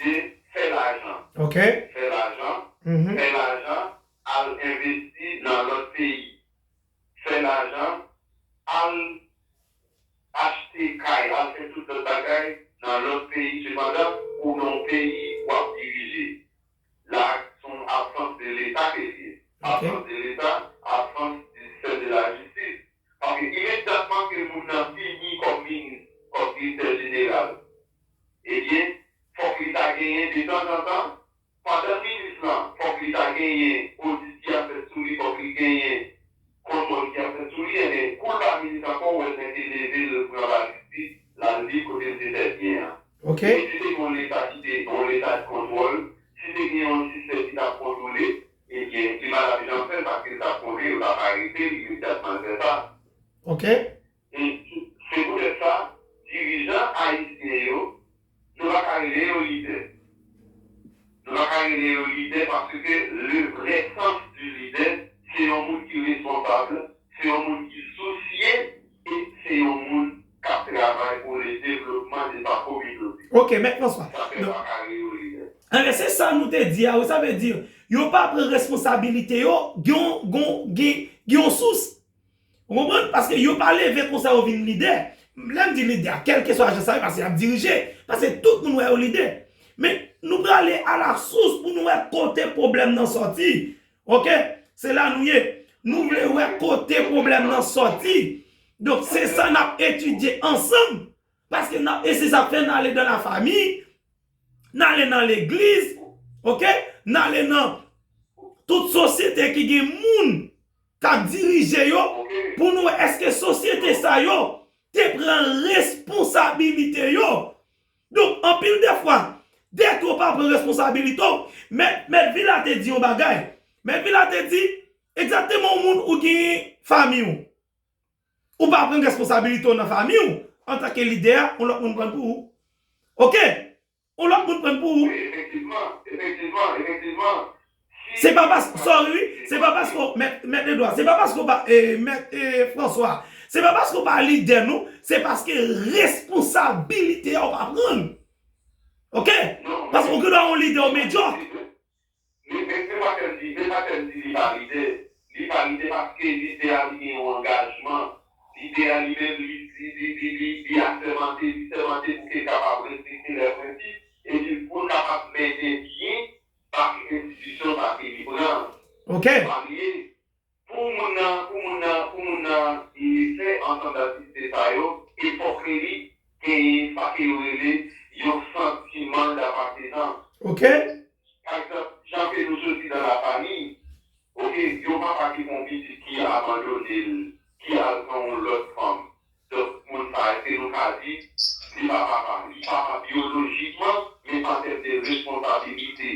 de fè lajan. Ok. Fè lajan, mhm, fè lajan, al envesti nan lòt peyi. Fè lajan, al achte kay, al fè tout lòt bagay nan lòt peyi, sepandan, ou nan yon peyi w ap dirije. La, se yon absans de Leta ke l ye. Ok. Absans de Leta, absans de sistèm de la jistis. Paske imedyatman ke moun nan fini kòm minis, kòm direktè jeneral, ebyen, fòk li ta genyen detanzantan, pandan minis lan, fòk li ta genyen odit ki ap fèt sou li, fòk li genyen kontwòl ki ap fèt sou li, ebyen, kou l pa minis ankò, ou wè l mèt leve l pran valiz li, l al viv kote l te fè byen an. Ok. E si te gen yon Leta ki te, yon Leta de kontwòl, si te gen yon sistèm ki t ap kontwole, ebyen, li pa t ap janm fè l paske l t ap konnen yo t ap arete l imedyatman l fè sa. Ok. E se poutèt sa, dirijan ayisyen yo, nou pa ka rele yo lidè. Nou pa ka rele yo lidè paske le vrè sans du lidè, se yon moun ki responsab, se yon moun ki sousye, e se yon moun k ap travay pou le devlopman de sa kominote. Ok, Mèt François. Sa fè nou pa ka rele yo lidè. Enben, se sa nou te di a, wi, sa vle di, yo pa pran responsabilite yo, gen yon, gen, gen, gen yon sous. Ou konprann? Paske yo pa leve konsa yo vin lidè. Lè m di lidè a, kèlkeswa jan sa ye, paske y ap dirije. Paske tout moun wè yo lidè. Men nou prale a la sous pou nou wè kote pwoblèm nan sòti. Ok? Se la nou ye. Nou vle wè kote pwoblèm nan sòti. Donk, se sa n ap etidye ansanm. Paske n ap, e se sa k fè n ale dan lafami, n ale nan legliz, ok? N ale nan tout sosyete ki gen moun k ap dirije yo, pou nou wè èske sosyete sa yo te pran responsabilite yo Donk, anpil de fwa, dèke w pa pran responsabilite w, mèt, mèt vil la te di yon bagay. Mèt vil la te di, egzakteman yon moun ou gen fanmi w. Ou pa pran responsabilite w nan fanmi w, antanke lidè a, yon lòt moun pran l pou ou. Oke? Yon lòt moun pran l pou ou. Wi, efektivman, efektivman, efektivman. Se pa pas, sorry, wi, se pa paske w, mèt, mèt Edwa, se pa paske w pa, e, mèt, e, Franswa, se pa paske w pa lidè nou, se paske responsabilite a w pa pran. Oke? Paske w gen dwa yon lidè w medyòk. Men, men, men pa tèl di, men pa tèl di li pa lidè. Li pa lidè paske lidè a li gen yon angajman. Lidè a li menm, li, li, li, li, li, li asèmante, li sèmante pou ke l kapab respekte lè prensip, epi pou l kapab mennen byen bak enstitisyon sa ke li pran. Oke. Pa bliye, pou moun nan, pou moun nan, pou moun nan, e, fè ansanm daktivite sa yo, e fòk li genyen sa ke yo rele yon santiman dapatenans. Oke. Pa egzanp, jan ke nou soti nan lafanmi, oke, yon papa ki gen yon pitit ki abandone l, ki al pran yon lòt fanm. Donk, moun sa, èske nou ka di, li pa papa? Li papa byolojikman, men an tèm de responsabilite,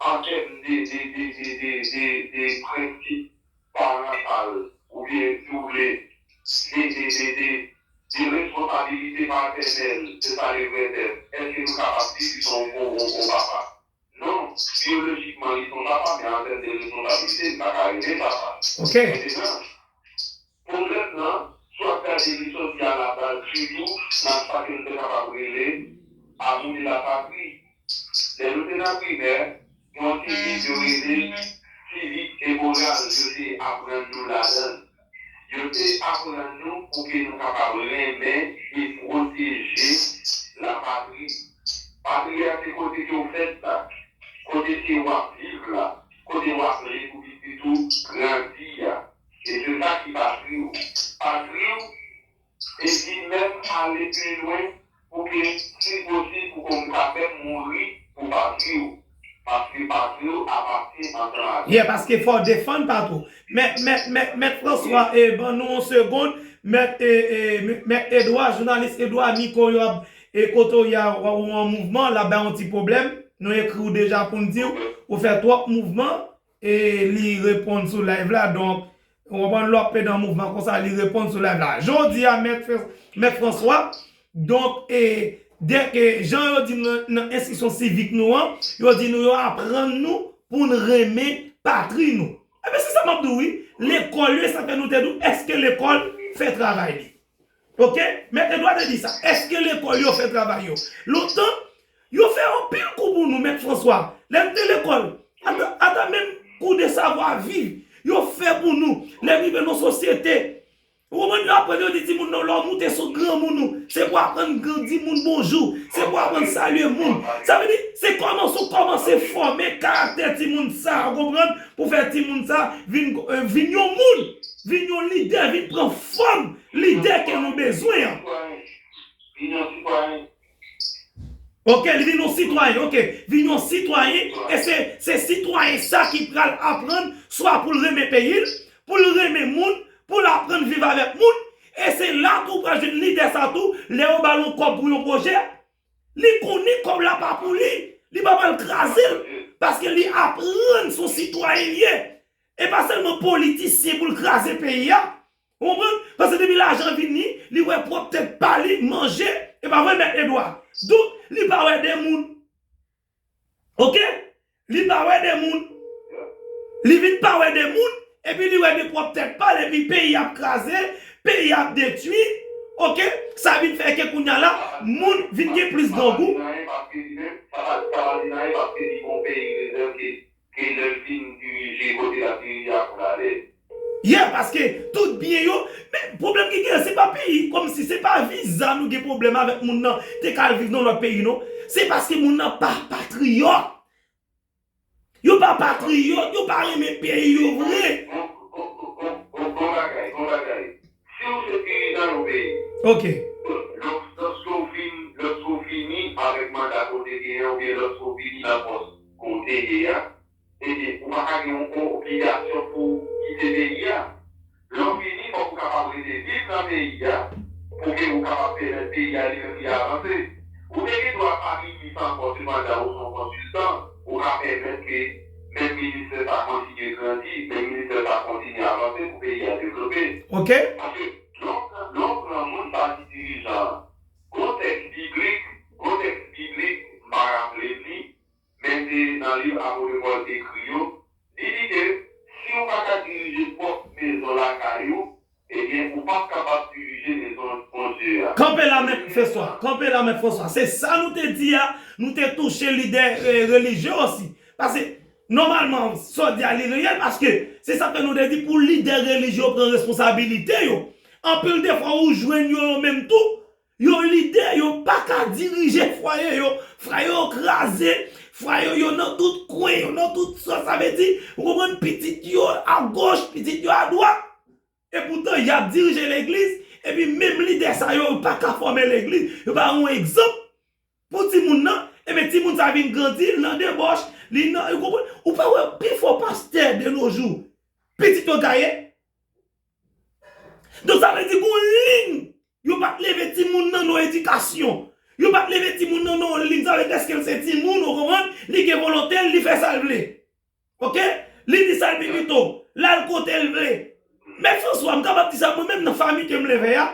an tèm de, de, de, de, de, de, de prensip parantal, oubyen, si w vle, de, de, de, de, de responsabilite patènèl, se sa le vrè tèm. Èske nou kapab di li se yon, yon, yon, yon papa? Non, byolojikman, li se yon papa, men an tèm de responsabilite, li pa ka rele papa. Oke. Mentnan, pwoblèm nan, si w ap gade, li soti a la baz sitou nan sa ke nou te kapab rele amour de la patrie. Lè nou te nan primè, gen yon ti liv yo rele Civique et Morale, yo te aprann nou ladan l. Yo te aprann nou pou ke nou kapab renmen e pwoteje lapatri. Patri a se kote ke w fèt la, kote ke w ap viv la, kote w ap leve pou pitit ou grandi a. E se sa ki patri w. Patri w, e li menm ale pi lwen pou ke, si posib, pou ke w ka menm mouri pou patri w. Paske patri w apatyen ansanm avè w. Yeah, paske fò w defann patri w. Mèt, mèt, mèt, mèt Franswa, e, ban nou yon segonn. Mèt, e, e, mèt Edwa, jounalis Edwa, mikwo yo ap, e, kote w ye a, w, ou an mouvman, l ap bay yon ti pwoblèm. Nou ekri w deja pou n di w, ou fè twòp mouvman, e li reponn sou live la. Donk, ou konprann, lè w ap pede an mouvman konsa, li reponn sou live la. Jodi a, mèt Fr-, mèt Franswa, donk, e, dèk, e, jan yo di m nan, nan enstriksyon sivik nou an, yo di nou, yo aprann nou pou n renmen patri nou. Ebyen, se sa m ap di w, wi. Lekòl yo, e sa fè nou te di w, èske lekòl fè travay li? Oke? Mèt Edwa te di sa. Èske lekòl yo fè travay yo? Lontan, yo fè anpil kou pou nou, mèt Franswa. Lè n te lekòl, ata, ata menm kou de savwa viv, yo fè pou nou. Lè n rive nan sosyete, ou konprann, yo aprann, yo di timoun nan, lè w moute sou granmoun ou, se pou aprann di moun bonjou, se pou aprann salye moun. Sa vle di, se kòmanse, w kòmanse fòme karaktè timoun sa, ou konprann, pou fè timoun sa vin, eh, vin yon moun, vin yon lidè, vin pran fòm lidè ke nou bezwen an. Vin yon sitwayen. Oke, li vin yon sitwayen, oke. Vin yon sitwayen, e se, se sitwayen sa ki pral aprann, swa pou l renmen peyi l, pou l renmen moun, pou l aprann viv avèk moun. E se la tou ou pral jwenn lidè sa tou, lè yo ba l yon kòb pou yon pwojè, li konnen kòb la pa pou li, li pa pral kraze l, paske li aprann se yon sitwayen li ye. E pa sèlman politisyen pou l kraze peyi a. Ou konprann? Paske depi lajan vini, li wè pwòp tèt pa li manje. E pa vre, mèt Edwa? Donk, li pa wè de moun. Oke? Li pa wè de moun. Li vin pa wè de moun, epi li wè de pwòp tèt pa l, epi peyi ap kraze, peyi ap detwi. Oke? Sa vin fè ke kounye a la, moun vin gen plis grangou. Sa pa di n anyen paske li menm, sa pa, sa pa di n anyen paske li gon peyi rezèv ke ke lè l fin dirije kote l ap dirije a pou l ale. Yeah, paske tout byen yo, men pwoblèm ki genyen, se pa peyi, kòmsi se pa viza nou gen pwoblèm avèk moun nan, te ka al viv nan lòt peyi, non. Se paske moun nan pa patriyòt. Yo pa patriyòt, yo pa renmen peyi yo vre. Gon, gon, gon, gon, gon bagay, gon bagay. Si w se dirijan yon peyi, oke, lòske w fin, lòske w fini avèk manda ke w te genyen, oubyen lòske w fini nan pòs ke w te ye a, ebyen, ou pa ka gen yon obligasyon pou w kite peyi a. Lè w fini, fòk ou kapab rete viv nan peyi a, pou ke ou kapab pèmèt peyi a li menm li avanse. Ou te gen dwa pa men ministè sa kontinye avanse pou peyi a devlope. Ok. Paske lè w pran moun pati dirijan an, gon tèks biblik, gon tèks biblik, m pa raple m li, men se nan liv Apot Pòl ekri yo, li di ke si w pa ka dirije pwòp mezon lakay ou, ebyen, ou p ap kapab dirije mezon Bondye a. Kanpe la, Mèt Franswa. Kanpe la, Mèt Franswa. Se sa nou te di a, nou te touche lidè relijye osi. Paske, nòmalman, sa w di a, li reyèl, paske se sa ke nou te di pou lidè relijye yo pran responsabilite yo. Anpil de fwa, ou jwenn yo, yo menm tou, yo lidè, yo pa ka dirije fwaye yo. Fwaye yo kraze, fwaye yo nan tout kwen, yo nan tout sa. Sa vle di, ou konprann, pitit yo agoch, pitit yo adwat. Epoutan, y ap dirije legliz, epi menm lidè sa yo, yo pa ka fòme legliz, yo pa yon egzanp pou timoun nan, ebyen timoun sa vin grandi, l nan debòch, li nan, ou konprann? Ou pa wè pifò pastè de nos jours, pitit yo gaye? Donk sa vle di gon liy, yo pa t leve timoun nan nan edikasyon, yo pa t leve timoun nan nan yon liy, sa vle di dèske l se timoun, ou konprann? Li gen volonte l, li fè sa l vle. Ok? Li di sa l pi pito. L al kote l vle. Mèt Franswa, m kapab di sa mwen menm nan fanmi ke m leve a.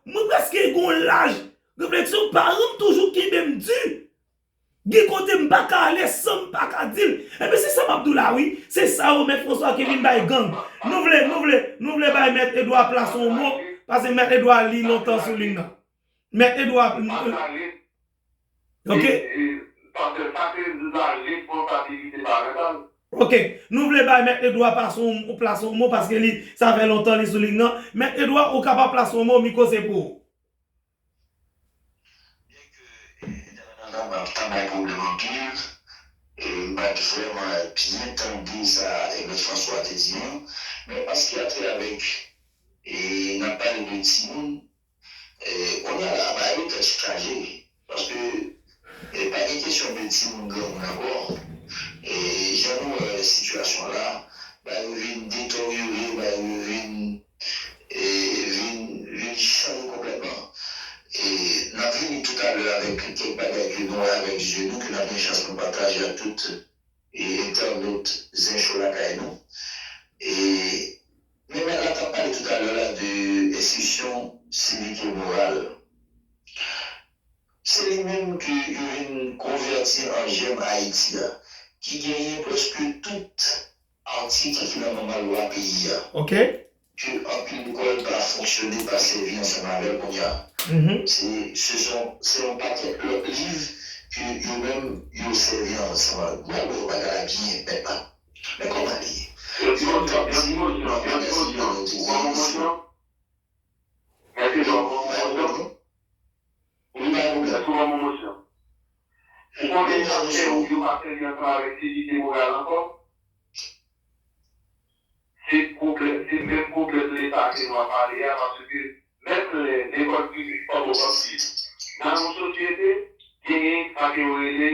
Mwen prèske gen yon laj refleksyon, paran m toujou kenbe m di. Gen kote m pa ka ale san m pa ka di l. Ebyen se sa m ap di w la wi. Se sa yo Mèt Franswa ki vin bay gang. Nou vle, nou vle, nou vle bay Mèt Edwa plas yon mo, paske Mèt Edwa li lontan sou liy nan. Mèt Edwa. Ok. Ok. Nou vle bay Mèt Edwa pase yon plas yon mo paske li sa fè lontan li sou liy nan. Mèt Edwa, ou kapab pase yon mo, mikwo se pou ou. Byenke entènèt lan ta bay pwoblèm anpil, e m pa t vrèman byen tande sa Mèt Franswa te di an, men paske atravèk e n ap pale de timoun, Kounye a la, bagay yo tèt chaje. Paske pa gen kesyon de timoun granmoun ankò. Jan nou wè sitiyasyon an la, bagay yo vin deteryore, bagay yo vin vin vin chanje konplètman. N ap vini toutalè avèk kèk bagay ke nou wè avèk zye nou, ke n ap gen chans pou n pataje ak tout entènot Zen Show lakay nou. Men mèt la t ap pale toutalè la de enstitisyon sivik e moral. Se li menm ke yo vin konvèti an jèm Ayiti a, ki genyen prèske tout atik ki nan manman lwa peyi a. Ok. Ke anpil lekòl pa fonksyone, pa sèvi ansanm avè l kounye a. Se se son se yon pakèt lòt liv ke yo menm yo sèvi ansanm avè l. Mwen wè bagay la byen mèt la. Men kòman li ye? Yon tan di mwen fè si mwen te gen yon kesyon. Mèt Edwa, ou ban mwen mosyon? Ou ban mwen mosyon? Ou konnen pastè ou yo pa sèvi ansanm avèk sivik e moral ankò? Se pwoblèm, se menm pwoblèm Leta ke nou ap pale a, paske menm lè lekòl piblik pa bon anpil, nan yon sosyete, genyen sa ke yo rele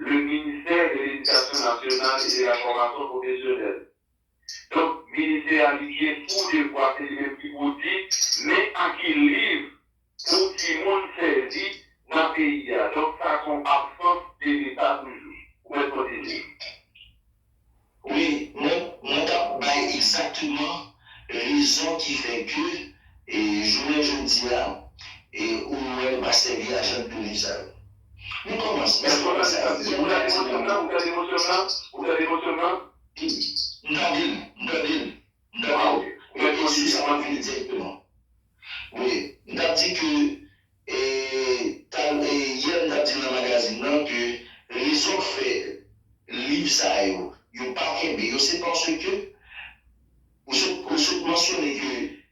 le ministère de l'Éducation nationale et de la formation professionnelle. Donk, ministè a li gen pou devwa, se li menm ki pou di men a ki liv pou timoun sèvi nan peyi a. Donk, sa se yon absans de Leta toujou. Ou mèt kontinye. Wi, mwen, mwen t ap bay egzakteman rezon ki fè ke e jounen jodi a, e ou wè nou pa sèvi a jan de liv sa yo. Nou kòmanse, nou kòmanse avèk. Ou tande emosyon m nan? Ou tande emosyon m nan? M tande l, m tande l, m tande l. Mwen, e sou sa m ap vini dirèkteman. Wi, m t ap di ke, e, tal, e, yè m t ap di nan magazin nan ke rezon k fè liv sa yo, yo pa kenbe yo, se paske ou sot, ou sot mansyone ke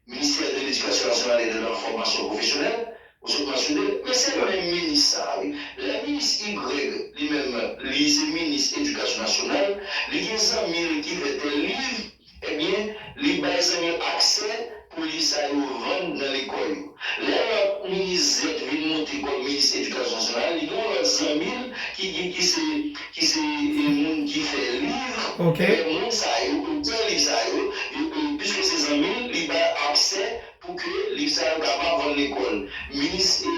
Ministère de l'Éducation nationale et de la Formation professionnelle, ou sot mansyone l, men se menm minis sa a, wi. Lè minis Igrèg, li menm, li se minis edikasyon nasyonal, li gen zanmi l ki fè tèl liv, ebyen, li bay zanmi l aksè pou liv sa yo vann nan lekòl yo. Lè lòt minis zèt vin monte kòm minis edikasyon nasyonal, li gen yon lòt zanmi l ki, ki, ki se, ki se e, moun ki fè liv, Ok. e, moun sa yo, otè liv sa yo, yo, e, piske se zanmi l, li bay aksè pou ke liv sa yo kapab vann lekòl. Minis e,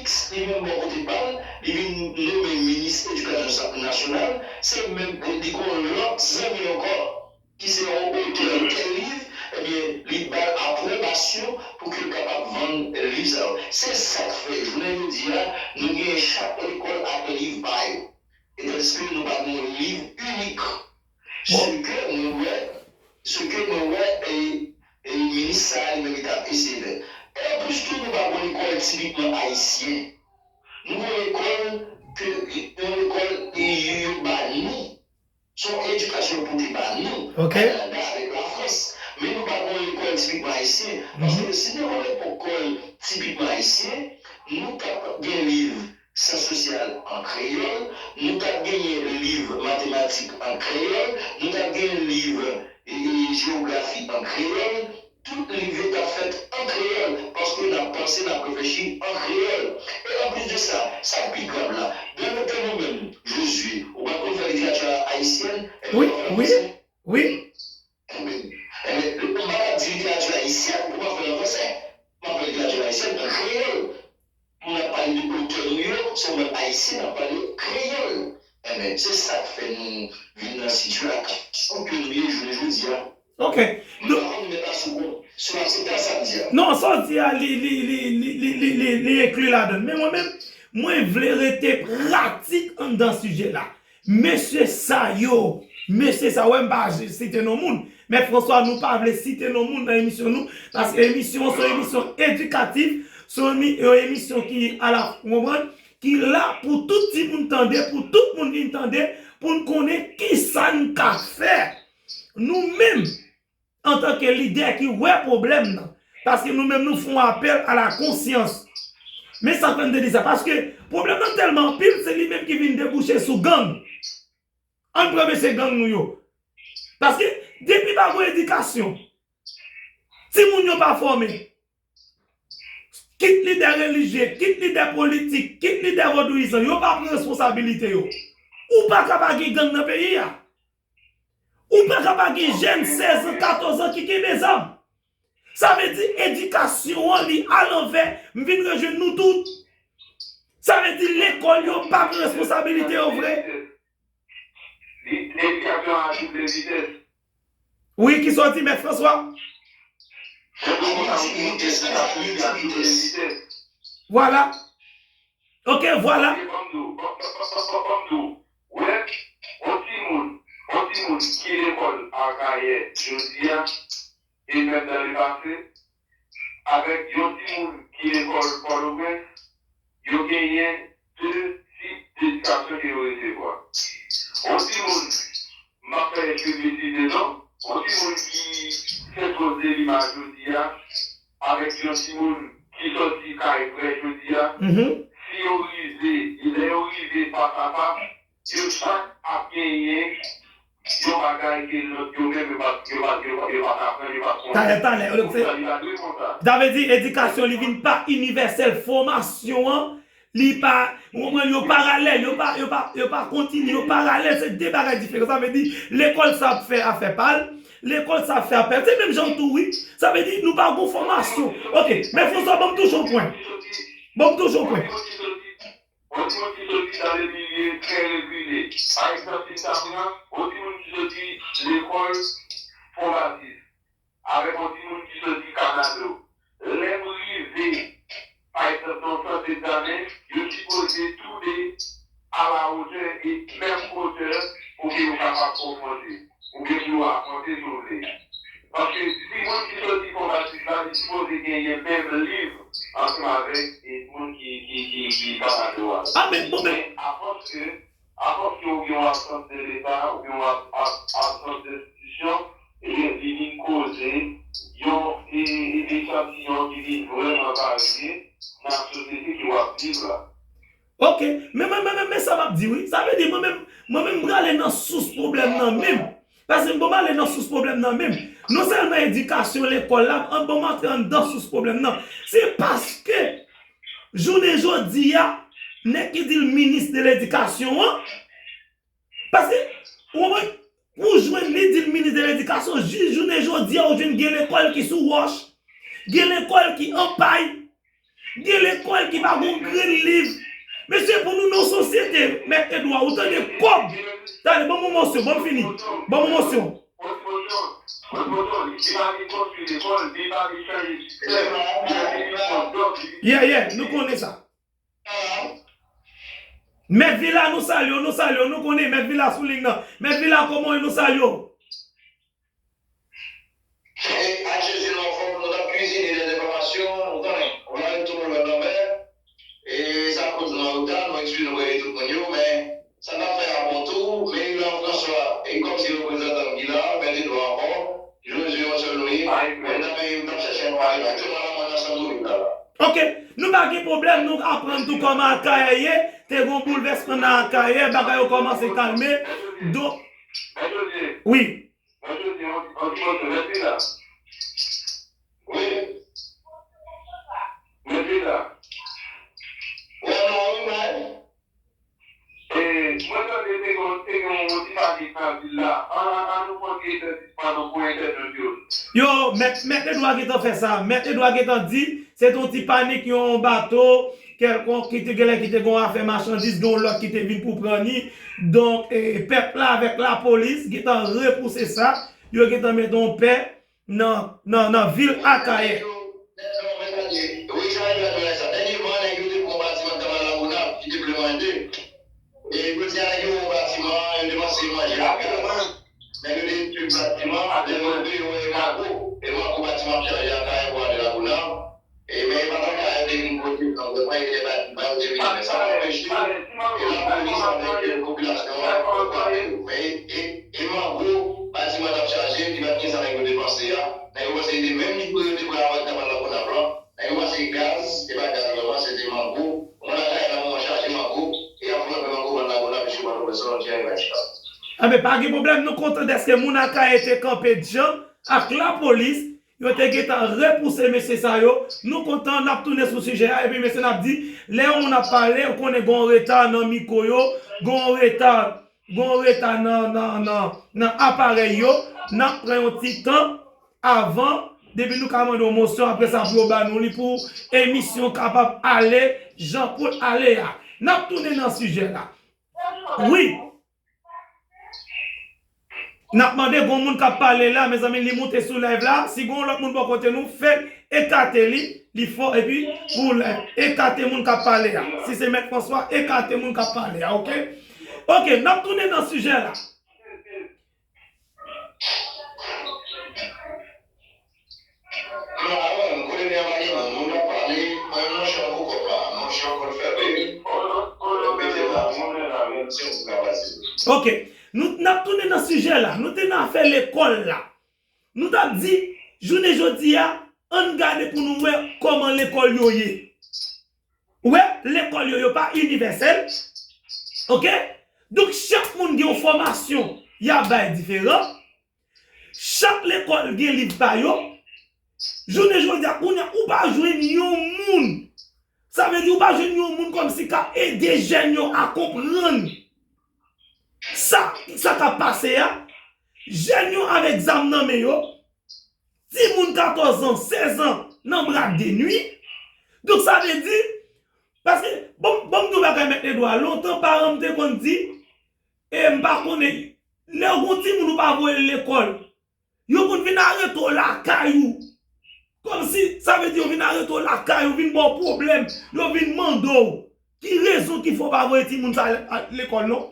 X, li menm bò kote pa l, li vin nonmen minis edikasyon sa, nasyonal, se menm, e, li gen yon lòt zanmi l ankò, ki se yon Se sa k fè, jounen jodi a, nou genyen chak lekòl ak liv pa yo. E tandiske nou pa gen yon liv inik. Se ke mwen wè, se ke mwen wè, e, e minis sa a, li menm li t ap eseye fè. E anplis tou, nou pa gen yon lekòl tipikman ayisyen. Nou gen yon lekòl ke, yon lekòl, e, yo, yo ba nou. Se yon edikasyon yo pote ba nou, Kanada avèk Lafrans. Men nou pa gen yon lekòl tipikman ayisyen. Paske si te gen yon lekòl tipikman ayisyen, nou t ap gen liv syans sosyal an kreyòl, nou t ap genyen liv matematik an kreyòl, nou t ap genyen liv, e, e, jewografi an kreyòl, tout liv yo t ap fèt an kreyòl, paske n ap panse, n ap reflechi an kreyòl. E anplis de sa, sa k pi grav la, de nou menm, Josué, ou pa t konn fè literati ayisyèn, Wi, wi, wi. Enben, enben, m pa t ap di literati ayisyèn pou m ap fè l an fransè. M ap fè literati ayisyèn an kreyòl. Pou n ap pale de otè nou yo, se yon bann ayisyen n ap pale kreyòl. Enben, se sa k fè nou vin nan sitiyasyon ke nou ye jounen jodi a. Ok. M pa konn mèt la sou, sou aksepte sa m di a. Non, sa w di a, li, li, li enkli ladan l. Men mwen menm, mwen vle rete pratik anndan sijè la. Mesye sa yo, mesye sa, wè m pa site non moun. Mèt Franswa, nou pa vle site non moun nan emisyon nou, paske emisyon an se yon emisyon edikatif, se yon emi-, yon emisyon ki ala, ou konprann, ki la pou tout timoun tande, pou tout moun vin tande, pou n konnen kisa n ka fè nou menm antanke lidè ki wè pwoblèm nan. Paske nou menm nou fè yon apèl a la konsyans. Men sa k fè m te di sa, paske pwoblèm nan tèlman anpil, se li menm ki vin debouche sou gang. Ann pran mesye gang nou yo. Paske depi pa gen edikasyon, timoun yo pa fòme. Kit lidè relijye, kit lidè politik, kit lidè vodouyizan, yo pa pran responsabilite yo. Ou pa ka pa gen gang nan peyi a. Ou pa ka pa gen jèn sèz an, katòz an ki kenbe zam. Sa vle di edikasyon an li alanvè, m vin rejwenn nou tout. Sa vle di lekòl yo pa pran responsabilite yo vre. Li, edikasyon a double vitès. Wi, kisa w di, Mèt Franswa? Li di vitès, li di vitès. Vwala. Ok, vwala. Ban m di w, ban m di w, wè, yon timoun, yon timoun ki lekòl Akayè jodi a, e menm nan lepase, avèk yon timoun ki lekòl Pòtoprens, yo genyen de tip dedikasyon ke yo resevwa. Yon timoun, m ap fè piblisite non, yon timoun ki senpoze li jodi a, avèk yon timoun ki sòti kay frè jodi a, si yo rive, e lè yo rive fas a fas, yo chak ap genyen yon bagay ke lòt yo menm yo pa, yo pa, yo pa, yo pa t aprann, yo pa t konnen. Talè, talè, ou konprann? Sa li pa dwe konsa. Sa vle di, edikasyon li vin pa inivèsèl, fòmasyon an, li pa, ou konprann, yo paralèl, yo pa, yo pa, yo pa kontinye, yo paralèl, se de bagay diferan. Sa vle di, lekòl sa ap fè afè pa l, lekòl sa ap fè afè, se menm jan tou, wi. Sa vle di, nou pa gon fòmasyon. Ok, men Franswa, ban m touche yon pwen. Ban m touche yon pwen. Yon timoun ki soti nan de milye trè rekile. Pa egzanp, si n ta pran yon timoun ki soti lekòl Fon Batis, avèk yon timoun ki soti Kanado. Lè yo rive, pa egzanp, nan yon sant egzamen, yo sipoze toude alawotè e menm otè pou ke yo kapab konfwonte. Oubyen pou yo afwonte, si w vle. Paske timoun ki soti Fon Batis la, li sipoze genyen menm liv ansanm avèk, e, moun ki, ki, ki, ki Kanado a. A, men, bon, men, men afòs ke, afòs ke oubyen yon absans de Leta, oubyen yon ab-, ab-, absans de enstitisyon, ebyen, li vin koze yon, e, e, echantiyon ki vin vrèman varye nan sosyete ke w ap viv la. Ok, men, men, men, men, men sa m ap di, wi. Sa vle di, mwen menm, mwen menm, m prale nan sous pwoblèm nan menm. Paske m bon, m ale nan sous pwoblèm nan menm. Non sèlman edikasyon lekòl la, an bon, m antre anndan sous pwoblèm nan. Se paske, jounen jodi a, nèg ki di l minis de ledikasyon an, paske, ou konprann, pou jwenn li di l minis de ledikasyon, jis jounen jodi a, ou jwenn gen lekòl ki sou wòch, gen lekòl ki an pay, gen lekòl ki pa gon grenn liv. Mesye, pou nou nan sosyete, Mèt Edwa, ou tande kòb. Tande, ban m yon mòso, ban m fini. Ban m yon mòso. Mwen kontan, li pa vin konstwi lekòl, li pa vin chanje sistèm, li pa vin vin pran dòg, li vin Yeah, yeah, nou konnen sa. Mèt Vila, nou salye w, nou salye w, nou konnen Mèt Vila sou liy nan. Mèt Vila, kòman w ye, nou salye w? E, ak Jezi nou anfòm, nou t ap kwizine dèz enfòmasyon, ou konnen, ou la tout moun wè nan mè, e sa koz nou an reta, nou eskize nou premye tout moun yo, men sa n ap fè a bon tou, men Ilan Franswa, e kòm se reprezantan m ki la, mèt Edwa ankò, Jezi yon sèl nou ye, men n ap, n ap chèche yon pale, aktyèlman la, mwen nan Santo Rita la. Ok, nou pa gen pwoblèm, nou aprann tou kòman Akayè ye, te gen yon boulvèsman nan Akayè, bagay yo kòmanse kalme, donk, wi. Mwen jodi, yon, yon ti pòsyon, mèt Vila. Wi. Mèt Vila. Wè, non, wi, mwen. E, mwen tande te gen, te gen yon ti panik nan vil la. An, an, an nou konn direktè sispann pou entèvyou yo. Yo, mèt, mèt Edwa gentan fè sa. Mèt Edwa gentan di, se te yon ti panik, yon bato, kèlkonk ki te genlè ki te gen yon afè machandiz, gen yon lòt ki te vin pou pran ni. Donk, e, pèp la avèk lapolis gentan repouse sa. Yo gentan mete yon pè nan, nan, nan vil Akayè. Wi, sa yo te fè sa. Dènyèman, nèg yo te pran batiman Kanal Lagonav ki te ple manje. E jodi a, nèg yo pran batiman, yo te panse manje la. Nèg yo te detwi batiman, lè yo rive, yo wè e mango. E mango batiman ap chaje Akayè pou ale Lagonav. E men e pa t Akayè yo te vin pote, non, yo pa ede ba, ba yo te vin, men sa pa anpeche, e lapolis avèk, e, popilasyon an ap frape yo. Men e, e, e mango, batiman t ap chaje, li pa t gen sa nèg yo te panse a. Nèg yo panse se te menm li pou yo te pran avèk Kanal Lagonav lan. Nèg yo panse gaz, se pa gaz vrèman, se te mango. Moun Akayè nan moman chaje mango, e y ap frape mango vann Lagonav, jis Pòtoprens, selon Thierry Bachika. Enben, pa gen pwoblèm, nou kontan dèske moun Akayè te kanpe djanm ak lapolis, yo te gentan repouse mesye sa yo. Nou kontan, n ap tounen sou sijè a, epi mesye n ap di, lè yon moun ap pale, ou konnen gen yon reta nan mikwo yo, gen yon reta, gen yon reta nan, nan, nan, nan aparèy yo, n ap pran yon ti tan avan, depi nou ka mande yon mosyon, apre sa pou yo ba nou li pou emisyon kapab ale jan pou l ale a. N ap tounen nan sijè la. Wi. N ap mande, gon moun k ap pale la, mezanmi, li moute sou live la. Si gon lòt moun bò kote nou, fè l ekate li, li fò, epi pou live. Ekate moun k ap pale a. Si se Mèt Franswa, ekate moun k ap pale a, oke? Oke, n ap tounen nan sijè la. Non, avan, m konnen a pa gen moun. Moun k ap pale, mwen, monchè, m pou kòm la. Monchè, kòm fè bebe. Mwen mete la, mwen la, mwen se moun k ap pase. Ok. Nou, n ap tounen nan sijè la. Nou te nan afè lekòl la. Nou t ap di, jounen jodi a, ann gade pou nou wè kòman lekòl yo ye. Ou wè, lekòl yo, yo pa inivèsèl. Ok? Donk, chak moun gen yon fòmasyon y ap bay diferan. Chak lekòl gen liv pa yo. Jounen jodi a, kounye a, ou pa jwenn yon moun. Sa vle di, ou pa jwenn yon moun kòmsi k ap ede jèn yo a konprann sa, sa k ap pase a. Jèn yo avèk zam nan men yo. Timoun katòz an, sèz an, nan bwat de nwi. Donk, sa vle di, paske, bon, bon, m di w bagay, Mèt Edwa, lontan, paran m te konn di, e m pa konnen, lè w gon timoun ou pa voye l lekòl, yo konn vin arete w lakay ou. Kòmsi, sa vle di yo vin arete w lakay ou, vin ba w pwoblèm, yo vin mande w ki rezon ki fè w pa voye timoun sa a lekòl non.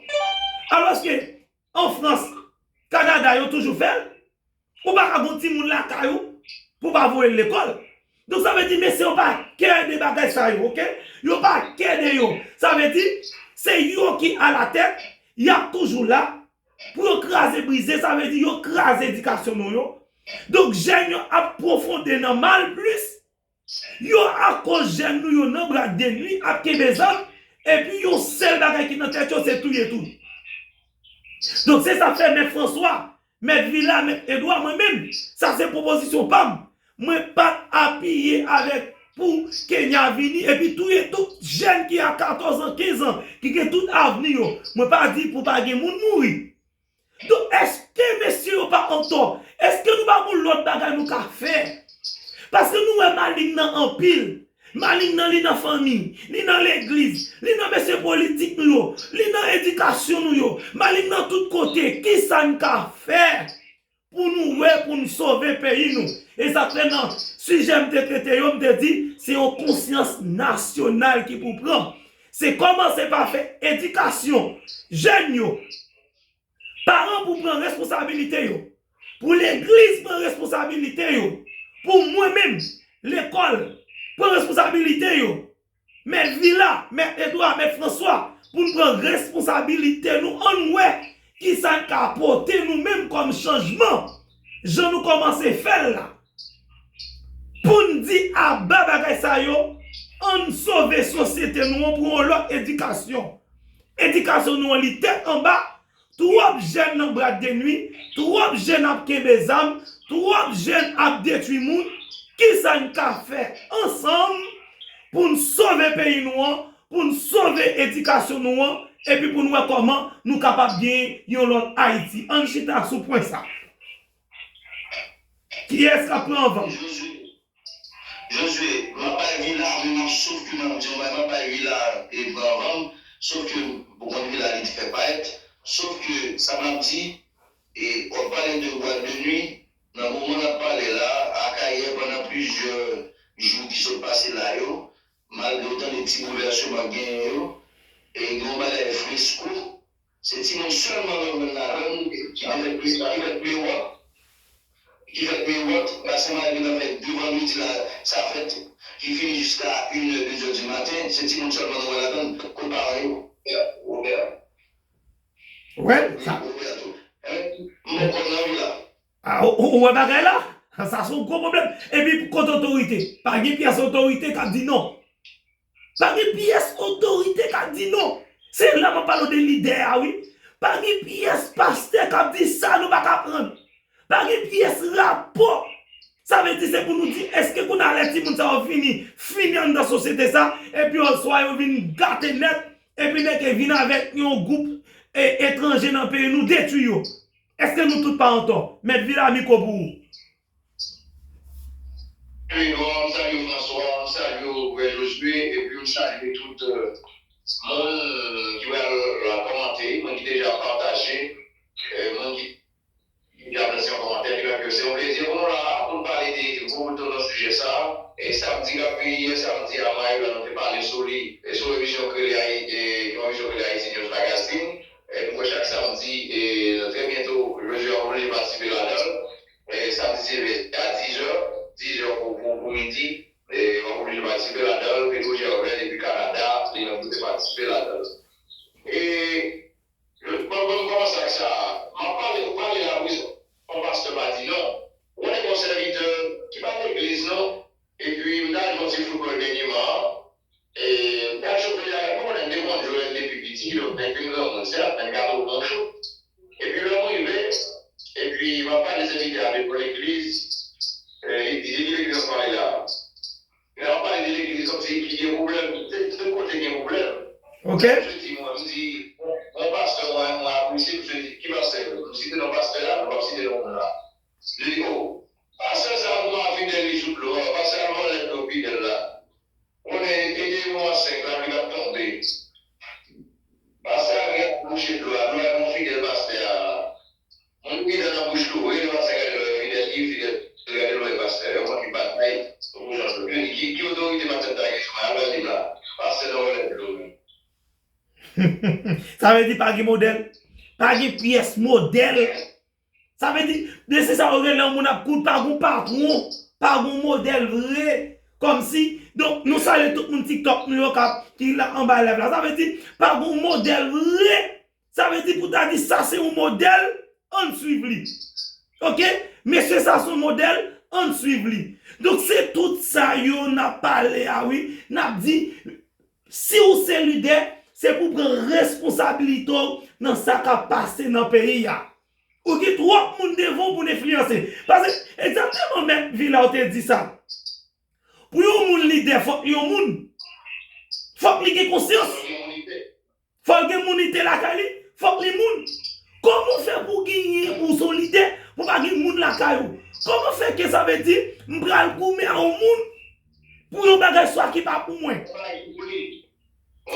Alòske, an Frans, Kanada, yo toujou fè l. Ou pa ka gon timoun lakay ou pou w pa voye l lekòl. Donk, sa vle di, mesye yo pa kè de bagay sa yo, ok? Yo pa kè de yo. Sa vle di, se yo ki alatèt, y ap toujou la pou yo kraze brize, sa vle di, yo kraze edikasyon nou yo. Donk, jèn yo ap pwofonde nan mal plis. Yo akoz jèn nou yo nan bwat de nwi ap kenbe zam, epi yon sèl bagay ki nan tèt yo, se touye tout. Donk, se sa k fè Mèt Franswa, Mèt Vila, Mèt Edwa, mwen menm, sa se pwopozisyon pa m. Mwen pa t apiye avèk pou Kenya vini, epi touye tout jèn ki a katòz an, kenz an, ki gen tout avni yo. Mwen pa di pou pa gen moun mouri. Donk, èske mesye yo pa antò? Èske nou pa gon lòt bagay nou ka fè? Paske nou wè malign nan anpil. Malign nan li nan fanmi, li nan legliz, li nan mesye politik nou yo, li nan edikasyon nou yo. Malign nan tout kote. Kisa n ka fè pou nou wè, pou nou sove peyi nou. E sa fè nan sijè m te trete yo, m te di, se yon konsyans nasyonal ki pou pran. Se kòmanse pa fè edikasyon jèn yo. Paran pou pran responsabilite yo. Pou legliz pran responsabilite yo. Pou mwen menm, lekòl pran responsabilite yo. Mèt Vila, Mèt Edwa, Mèt Franswa, pou n pran responsabilite nou, ann wè kisa n ka pote nou menm kòm chanjman, jan nou kòmanse fè l la. Pou n di aba bagay sa yo, ann sove sosyete nou an pou yon lòt edikasyon. Edikasyon nou an li tèt anba, twòp jèn nan bwat de nwi, twòp jèn ap kenbe zam, twòp jèn ap detwi moun. Kisa n ka fè ansanm pou n sove peyi nou an, pou n sove edikasyon nou an, epi pou n wè kòman nou kapab gen yon lòt Ayiti? Ann chita sou pwen sa. Kiyès k ap pran van? Jozye, m ap bay Vila, men m ap, sof ke m ap di yon bagay, m ap bay Vila e pran van, sof ke, bon, konn Vila li te fè payèt, sof ke sa m ap di, e w ap pale de bwat de nwi, nan moman n ap pale la, Akayè pandan plizyè jou ki sot pase la yo, malgre w tande ti boulvèsman k genyen yo, e gen yon bagay fresko, se timoun sèlman nou jwenn ladan l ki te fèk, ki fèk mewòt, ki fèk mewòt, paske malgre nan fèt de vandredi la, sa fèt, ki fini jiska inè, dezè di maten, se timoun sèlman nou wè ladan l, kot paran yo? Robert. Wè, sa. Robert tou. M poko nan vi la. Ah, ou, ou, ou wè bagay la? Sa se yon gwo pwoblèm. Epi kote otorite? Pa gen pyès otorite k ap di non. Pa gen pyès otorite k ap di non. Se la m ap pale w de lidè a, wi. Pa gen pyès pastè k ap di sa nou pa ka pran. Pa gen pyès rapò. Sa vle di se pou nou di, èske kounye a lè timoun sa yo fini, fini anndan sosyete sa, epi yo swa yo vin gate nèt, epi nèg yo vin avèk yon gwoup e, etranje nan peyi nou detwi yo. Èske nou tout pa antò? Mèt Vila, mikwo pou ou. Edouard, m salye w, François, m salye w, frè Josué, epi m salye tout, euh, moun ki pral kòmante, moun ki deja pataje, euh, moun ki deja lese yon kòmantè, ki pral, se yon plezi pou nou la, pou n pale de gwo bout nan sijè sa. E samdi k ap vini, yè samdi a, mwen avèk la, nou te pale sou li, e sou revizyon k rele Ayi-, e, yon revizyon k rele Haiti News Magazine. E, m kwè chak samdi, e, trè byento, Josué ap oblije patisipe ladan l. E, samdi se a dizè, dizè pou, pou, pou midi, e, w ap oblije patisipe ladan l. Pedro Gervais depi Kanada, li menm tou te patisipe ladan l. E, bon, bon, m kòmanse ak sa. M ap pale, ou pale la, wi, yon pastè pa di non. Ou konnen gen yon sèvitè ki pa legliz non. Epi, m t al jwe yon ti foutbòl dènyèman an. E, m t al jwe avèk, ou konnen, m te konn jwe depi piti, donk, nèg vin granmoun, se la, nèg ka twò bon chout. Epi, lè m rive, epi, m ap pale sèvitè a de legliz, e, li di, depi legliz m pale la. Lè m ap pale de legliz, kòmsi ki gen pwoblèm, se tout kote gen pwoblèm. Ok. Misye di mwen, m di, bon, pastè, mwen, mwen apresye, misye di, ki pastè? M site non pastè a, mwen p ap site non moun la. Li di, o, pastè sa a, nou pa fidèl li sou dlo a, pastè a vòlè dlo fidèl la. Ou konnen, e de mwa senk la, li pa t tonbe. Pastè a gen bouche dlo a, dlo a yon fidèl pastè a. Moun ki gen nan bouch loure, li pastè gade lòyè fidèl, li fidèl, gade lòyè pastè. Yo manke batay, pou jan dlo. Yo di, ki, ki otorite pastè ta gen sou mwen, alò li la. Pastè nan vòlè dlo, men. Sa vle di pa gen modèl? Pa gen pyès modèl. Sa vle di, de se sa yo rele yon moun ap koud, pa gon patwon, pa gon modèl vre. Kòmsi, donk, nou salye tout moun TikTok nou yo k ap, ki la anba live la. Sa vle di, pa gon modèl vre. Sa vle di pou ta di sa se yon modèl, ann swiv li. Ok? Mesye sa se yon modèl, ann swiv li. Donk, se tout sa yo n ap pale a, wi. N ap di, si w se lidè, se pou w pran responsabilite w nan sa k ap pase nan peyi a. Ou gen twòp moun devan w pou n enfliyanse. Paske, egzakteman, mèt Vila ou te di sa. Pou yon moun lidè, fòk li yon moun. Fòk li gen konsyans. Fòk gen moun ite lakay li. Fòk li moun. Kòman w fè pou w genyen, ou se yon lidè, pou pa gen moun lakay ou? Kòman fè ke sa vle di, m pral goumen a yon moun pou yon bagay swa ki pa pou mwen? Yon bagay ki pou li.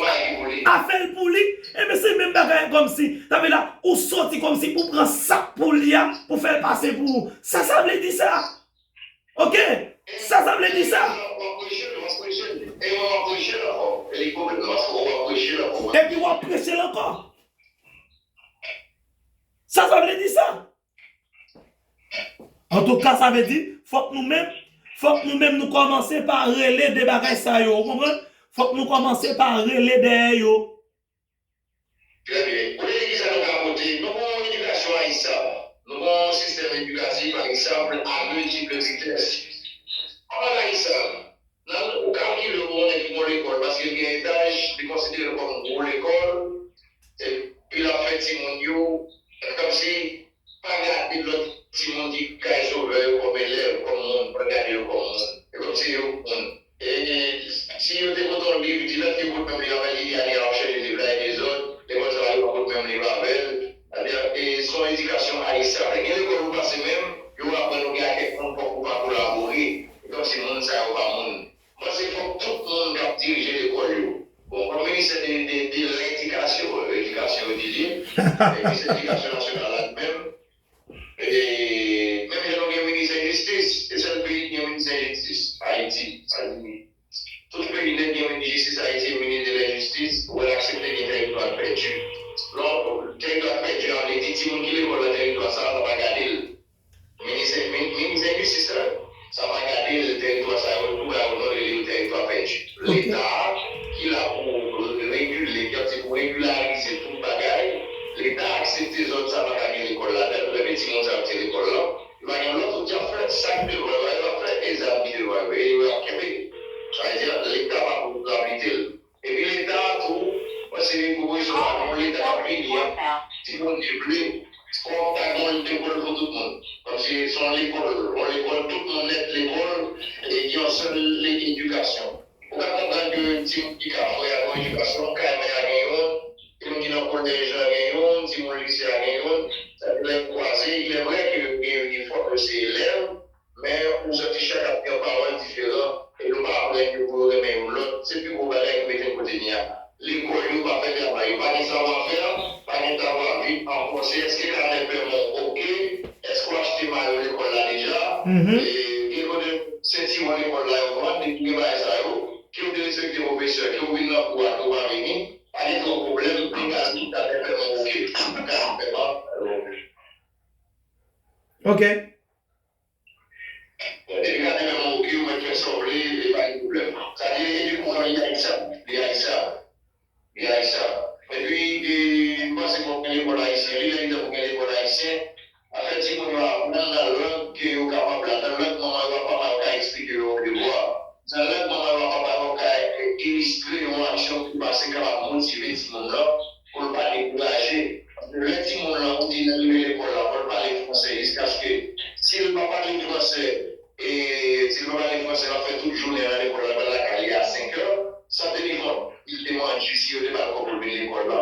a fè l pou li, ebyen se menm bagay kòmsi, ta vle la, ou soti kòmsi pou pran sa k pou li a, pou fè l pase pou ou. Sa sa vle di sa? Ok? Sa sa vle di sa? Epi w ap preche l ankò. Sa sa vle di sa? Antouka, sa vle di, fòk nou menm, fòk nou menm nou kòmanse pa rele de bagay sa yo, ou konprann? Fòk nou kòmanse pa rele dèyè yo. Trè byen. Ou wè kisa nou ka pote? Nou gon edikasyon ayisab. Nou gon sistèm edikatif ayisab à multiples vitès. Kòman l ayisab? Nan, ou kalkile yon nèg ki gon lekòl, paske l gen etaj, li konsidere l kòm gwo lekòl, epi l ap fè timoun yo, kòmsi pa gade lòt timoun ki kay sovè yo kòm elèv, kòm moun, pa gade yo kòm moun. E kòmsi yo moun. E si yo te pote yon liv, di lèt ki pote menm liv avè l, li di ale ap chèche liv la, e dezòd, lekòl sa yo pa pote menm liv avè l. Ebyen, e se yon edikasyon ayisab. Gen lekòl ou pase menm, yo aprann ou gen a kèk moun fòk ou pa kolabore. E kòmsi moun sa yo pa moun. Mwen se fòk tout moun k ap dirije lekòl yo. Bon, kòm ministè de, de, de ledikasyon, edikasyon yo di li, ministè edikasyon nasyonal la li menm, e, menm jan nou gen minis enjistis, se sèl peyi ki gen minis enjistis, Ayiti. Sa di, tout peyi nèt gen minis jistis, Ayiti, minis de lenjistis, ou wè l aksepte gen tèritwa k pèdi. Lò, tèritwa k pèdi a vle di timoun ki lekòl nan tèritwa sa a, sa pa gade l. Minis, min- minis enjistis la, sa pa gade l, tèritwa sa yo, tou ba yo non, rele yo tèritwa pèdi. Leta ki la pou regile, ki ap di pou regilarize tout bagay, Leta aksepte zòn sa pa ka gen lekòl ladan l. Lè timoun sa yo te lekòl la, yo pa gen lòt wout y ap fè, sa ki devan yo, yo ap fè, e zam ki devan yo, e yo ap kenbe. Sa vle di, Leta pa pou rezablite l. Epi Leta a tou, mwen se pwopozisyon pa nou, Leta k ap vini an, si Bondye vle, fòk ta gen yon lekòl pou tout moun. Kòmsi se yon lekòl, yon lekòl tout moun nèt lekòl, e gen yon sèl edikasyon. Ou ka konprann ke timoun ki ka fè a gen yon edikasyon, kay mè a gen youn, timoun ki nan kolèj la gen youn, timoun lise a gen youn, sa vle lè yo kwaze, il est vrai ke yo gen inifòm, yo se elèv, men ou santi chak ap gen yon pawòl diferan, e nou pa aprann yo pou yo renmen youn lòt. Se pi gwo bagay ki mete n kote n ye a. Lekòl yo pa fè travay yo, pa gen savwafè, pa gen savwaviv ankò. Se èske kanè pèman w oke? Èske w achte mayo lekòl la deja? E, gen kote sentiwon lekòl la yo vann, depi gen bagay sa yo, ke w derespekte pwofesè, ke w vin nan kou a, ke w pa vini, pa gen twòp pwoblèm, men gaz ki kanè pèman w oke, kanè pèman yo oke. Ok. Bon, depi kanè pèman w oke, ou mèt fè sa w vle, e pa gen pwoblèm. Sa di, edikasyon li ayisab, li ayisab, li ayisab. Epi, e, m panse fòk gen lekòl ayisyen, li lè li tan pou gen lekòl ayisyen, afè timoun yo aprann nan lang ke yo kapab la, nan lang manman yo ak papa yo ka eksplike yo yon devwa. Nan lang manman yo ak papa yo ka ilistre yon aksyon ki pase kapab motive timoun nan pou l pa dekouraje. Paske lè timoun lan ou di l rive lekòl la, fò l pale fransè jiskaske si l pa pale fransè, e si l pa pale fransè, l ap fè tout jounen an nan lekòl la, l pral lakay li a senk è, san tenir kont, il te mandi si yo te ba l kòb pou l vin lekòl la.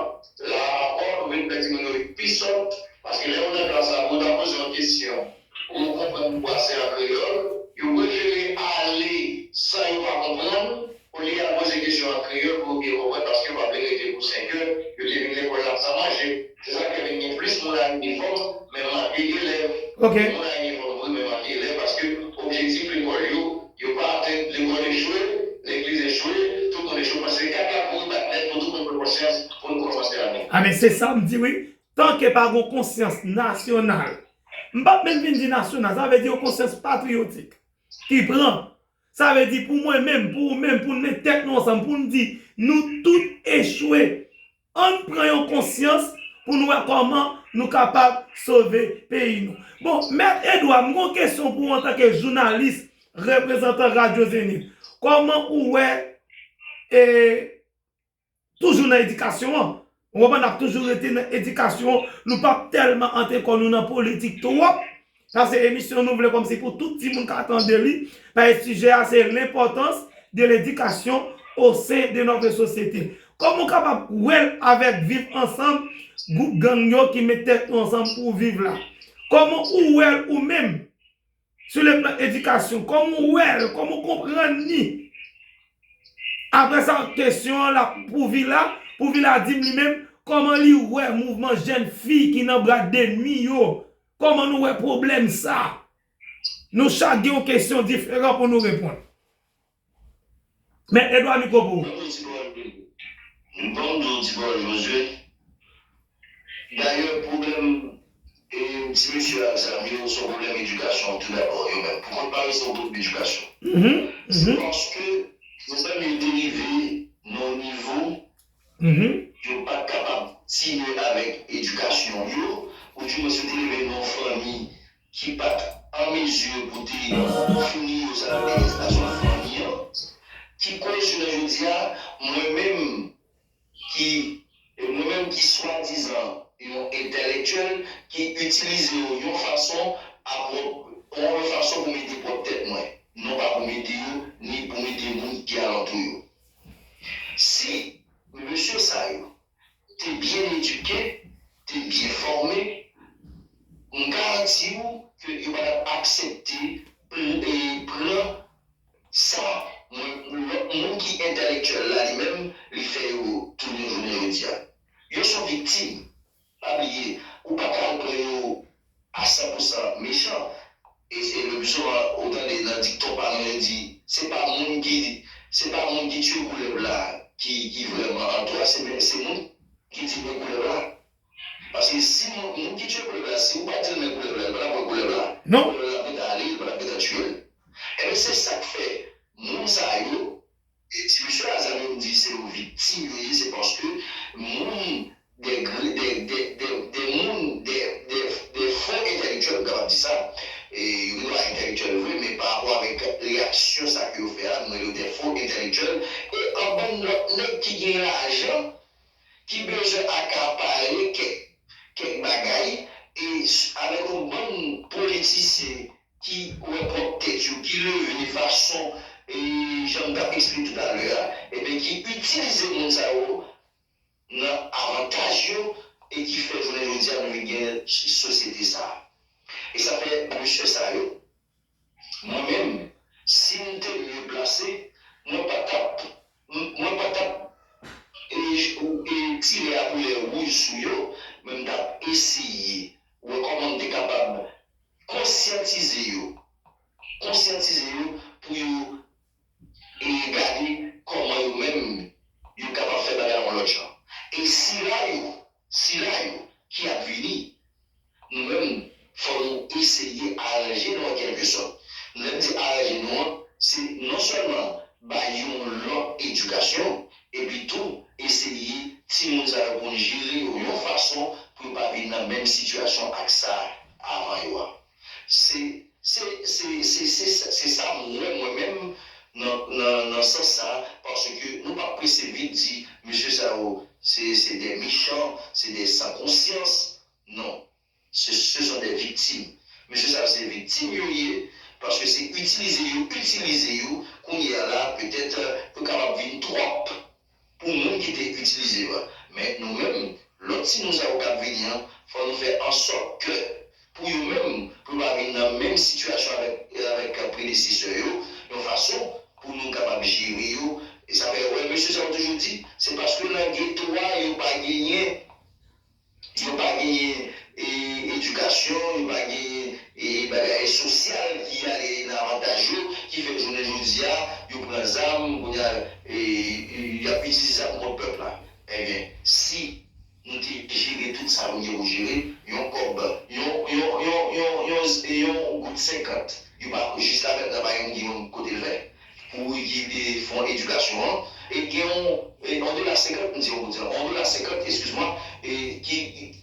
La ankò, nou vin fè timoun yo pi sòt, paske lè yo nan klas la, pou yo ta poze yon kesyon, pou yo konprann yon pase an kreyòl, yo prefere ale san yo pa konprann, olye al poze kesyon an kreyòl pou yo byen konprann, paske yo pa vle rete pou senk è, yo te vin lekòl la san manje. Se sa k fè vin gen plis moun a inifòm, men manke elèv. Ok. Gen moun a inifòm vre, men manke elèv, paske objektif lekòl yo, yo pa atenn. Lekòl echwe, legliz echwe, tout moun echwe, paske kaka kouri bat nèt pou tout moun pran konsyans pou nou kòmanse ane. A, men se sa m di, wi. Tanke pa gon konsyans nasyonal, m p ap menm vin di nasyonal, sa vle di yon konsyans patriyotik ki pran. Sa vle di pou mwen menm, pou ou menm, pou n met tèt nou ansanm, pou n di nou tout echwe. Ann pran yon konsyans pou n wè kòman nou kapab sove peyi nou. Bon, Mèt Edouard, m gon kesyon pou ou antanke jounalis, reprezantan Radyo Zenith. Kòman ou wè, e, toujou nan edikasyon an. Ou konprann, n ap toujou rete nan edikasyon an. Nou p ap tèlman antre kò nou nan politik twòp. Sa se emisyon nou vle kòmsi pou tout timoun ka tande li. Paske sijè a se l'importance de l'éducation au sein de notre société. Kòman w kapab wè l avèk Viv Ansanm, gwoup gang yo ki met tèt yo ansanm pou viv la? Kòman ou wè l ou menm? Sou le plan edikasyon, kòman w wè l, kòman w konprann li? Apre sa, kesyon an la pou Vila, pou Vila di m li menm, kòman li wè mouvman jèn fi ki nan bra dènmi yo? Kòman nou wè pwoblèm sa? Nou chak gen yon kesyon diferan pou nou reponn. Mèt Edwa, mikwo pou ou. Bon, bon, bon, bon, bon, Josue. Dayè, pwoblèm e, ti mesye a, zam yo, se yon pwoblèm edikasyon tou dabò, yo menm. Pou kont pa yo, se yon pwoblèm edikasyon. Se paske yo menm yo te rive nan yon nivo, yo pa t kapab kontinye avèk edikasyon yo, oudimwens yo te leve nan yon fanmi ki pa t an mezi pou te founi yo sa yo te bezwen nan fanmi an, ki koz jounen jodi a, mwen menm, ki, e mwen menm ki swadizan yon entèlektyèl ki itilize yo yon fason a pwòp, yon fason pou m ede pwòp tèt mwen, non pa pou m ede yo, ni pou m ede moun ki alantou yo. Si mesye sa yo te byen edike, te byen fòme, m garanti w ke yo pa t ap aksepte pran sa, moun, lòt moun ki entèlektyèl la, li menm, li fè yo tounen jounen jodi a. Yo se yon viktim. Pa bliye, ou pa ka al pran yo a san pou san mechan. E, e le pli souvan, ou tande nan dikton pa nou, yo di, se pa moun ki, se pa moun ki tiye koulèv la ki, ki vrèman an twa, se, se moun ki di men koulèv la. Paske si moun, moun ki tiye koulèv la, si ou pa di l men koulèv la, li pa t ap wè koulèv la. Non. Koulèv la ap gentan ale, li pa t ap gentan tiye l. Ebyen, se sa k fè moun sa yo, e ti mesye a, zam yo m di se yo viktim yo ye, se paske moun, de, de, de, de, de moun, de, de, de fo entèlektyèl, m kapab di sa, e yo gen dwa entèlektyèl vre, men pa rapò avèk reyaksyon sa ke yo fè a, nou rele yo de fo entèlektyèl, e an bann lòt nèg ki gen lajan, ki bezwen akapare kèk, kèk bagay, e avèk yon bann politisyen ki wè pwòp tèt yo, ki leve fason, e jan m t ap eksplike toutalè a, ebyen, ki itilize moun sa yo nan avantaj yo, e ki fè jounen jodi a nou vin gen sosyete sa a. E sa fè mesye sa yo, mwen menm, si m te mye plase, mwen pa t ap, mwen pa t ap e, e tire a koulè wouj sou yo, men m t ap eseye wè kòman m te kapab konsyantize yo, konsyantize yo pou yo e gade kòman yo menm yo kapab fè bagay yon lòt jan. E sila yo, sila yo ki ap vini, nou menm, fò nou eseye aranje nou an kèlkesòt. Lè m di aranje nou an, se non sèlman bay yon lòt edikasyon, epi tou eseye timoun sa yo pou n jere yo yon fason pou yo pa vin nan menm sitiyasyon ak sa avan yo a. Se, se, se, se, se, se sa m wè mwen menm nan, nan, nan sans sa, paske nou pa prese vit di, mesye sa yo, se, se de mechan, se de san konsyans. Non. Ce, ce sont des victimes. Mesye sa yo se viktim yo ye, paske se itilize yo, itilize yo, kounye a la, petèt, yo kapab vin twòp pou moun ki te itilize yo a. Men nou menm, lòt timoun sa yo k ap vini an, fò nou fè ansòt ke pou yo menm, pou yo pa vin nan menm sitiyasyon avèk, avèk predesesè yo, yon fason pou nou kapab jere yo. E sa fè, wè, mesye sa yo toujou di, se paske nan geto a, yo pa genyen, yo pa genyen, e, edikasyon, yo pa genyen, e, bagay sosyal ki ale nan avantaj yo, ki fè jounen jodi a, yo pran zam, kounye a, e, e, y ap itilize zam kont pèp la. Ebyen, si nou te jere tout sa nou gen pou jere, yon kòb, yon, yon, yon, yon, yon, yon goud senkant, yo pa, jis la menm nan pa yon moun ki konn kote l fè. Pou ki te fè yon edikasyon an, e gen yon, e yon dola senkant, m di yon goud, yon dola senkant, eskiz mwa, e ki,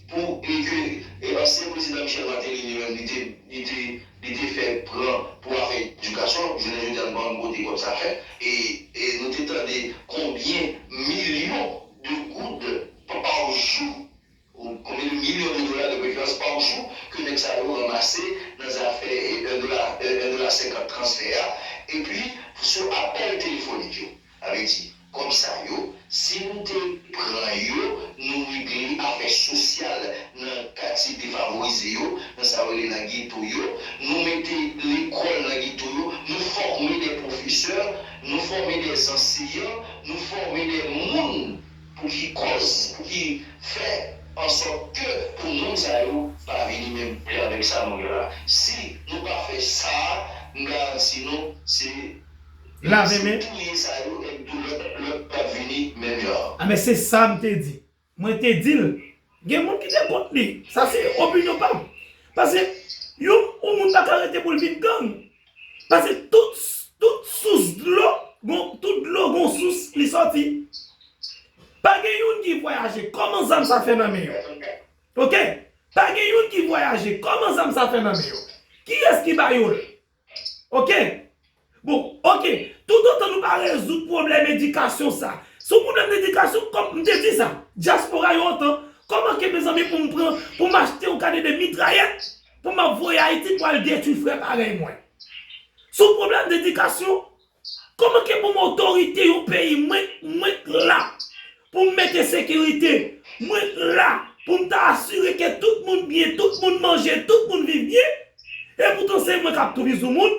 pou, e ke, e ansyen prezidan Michel Martelly li menm, li te, li te, li te fè pran pou afè edikasyon, jounen jodi a nou pa konn kote kòb sa fèt, e, e nou te tande konbyen milyon de goud pa, pa jou, ou konbyen de milyon de dola de preferans pa jou ke nèg sa yo ranmase nan zafè, e, yon dola, e, yon dola senkant transfè a, epi sou apèl telefonik yo. Sa vle di, kòb sa yo, si nou te pran yo, nou regle afè sosyal nan katye defavorize yo, nan sa yo rele nan geto yo, nou mete lekòl nan geto yo, nou fòme de pwofesè, nou fòme de zanseyan, nou fòme de moun pou ki koz, pou ki fè ansòt ke pou moun sa yo pa vini menm jan avèk sa nou gen la. Si nou pa fè sa, m garanti nou, se, se touye sa yo, e tou lòt, lòt p ap vini menm jan. A, men se sa m te di. Mwen te di l, gen moun ki te kont li. Sa se opinyon pa m. Paske yon, yon moun pa ka rete pou l vin gang. Paske tout, tout sous dlo, gon, tout dlo gon sous li sòti. Pa gen youn ki vwayaje. Kòman zam sa fè nan men yo? Oke? Pa gen youn ki vwayaje. Kòman zam sa fè nan men yo? Kiyès ki ba yo l? Oke? Bon, oke. Toutotan nou pa rezoud pwoblèm edikasyon sa. Se yon pwoblèm edikasyon, kòm m te di sa. Dyaspora yo antan, kòman ke, mezanmi, pou m pran, pou m achte yon kade de mitrayèt, pou m ap voye Ayiti pou al detwi frè parèy mwen? Se yon pwoblèm edikasyon. Kòman ke pou m otorite yon peyi, mwen, mwen k la pou m mete sekirite, mwen k la pou m ta asire ke tout moun byen, tout moun manje, tout moun viv byen, epoutan se mwen k ap toupizi moun,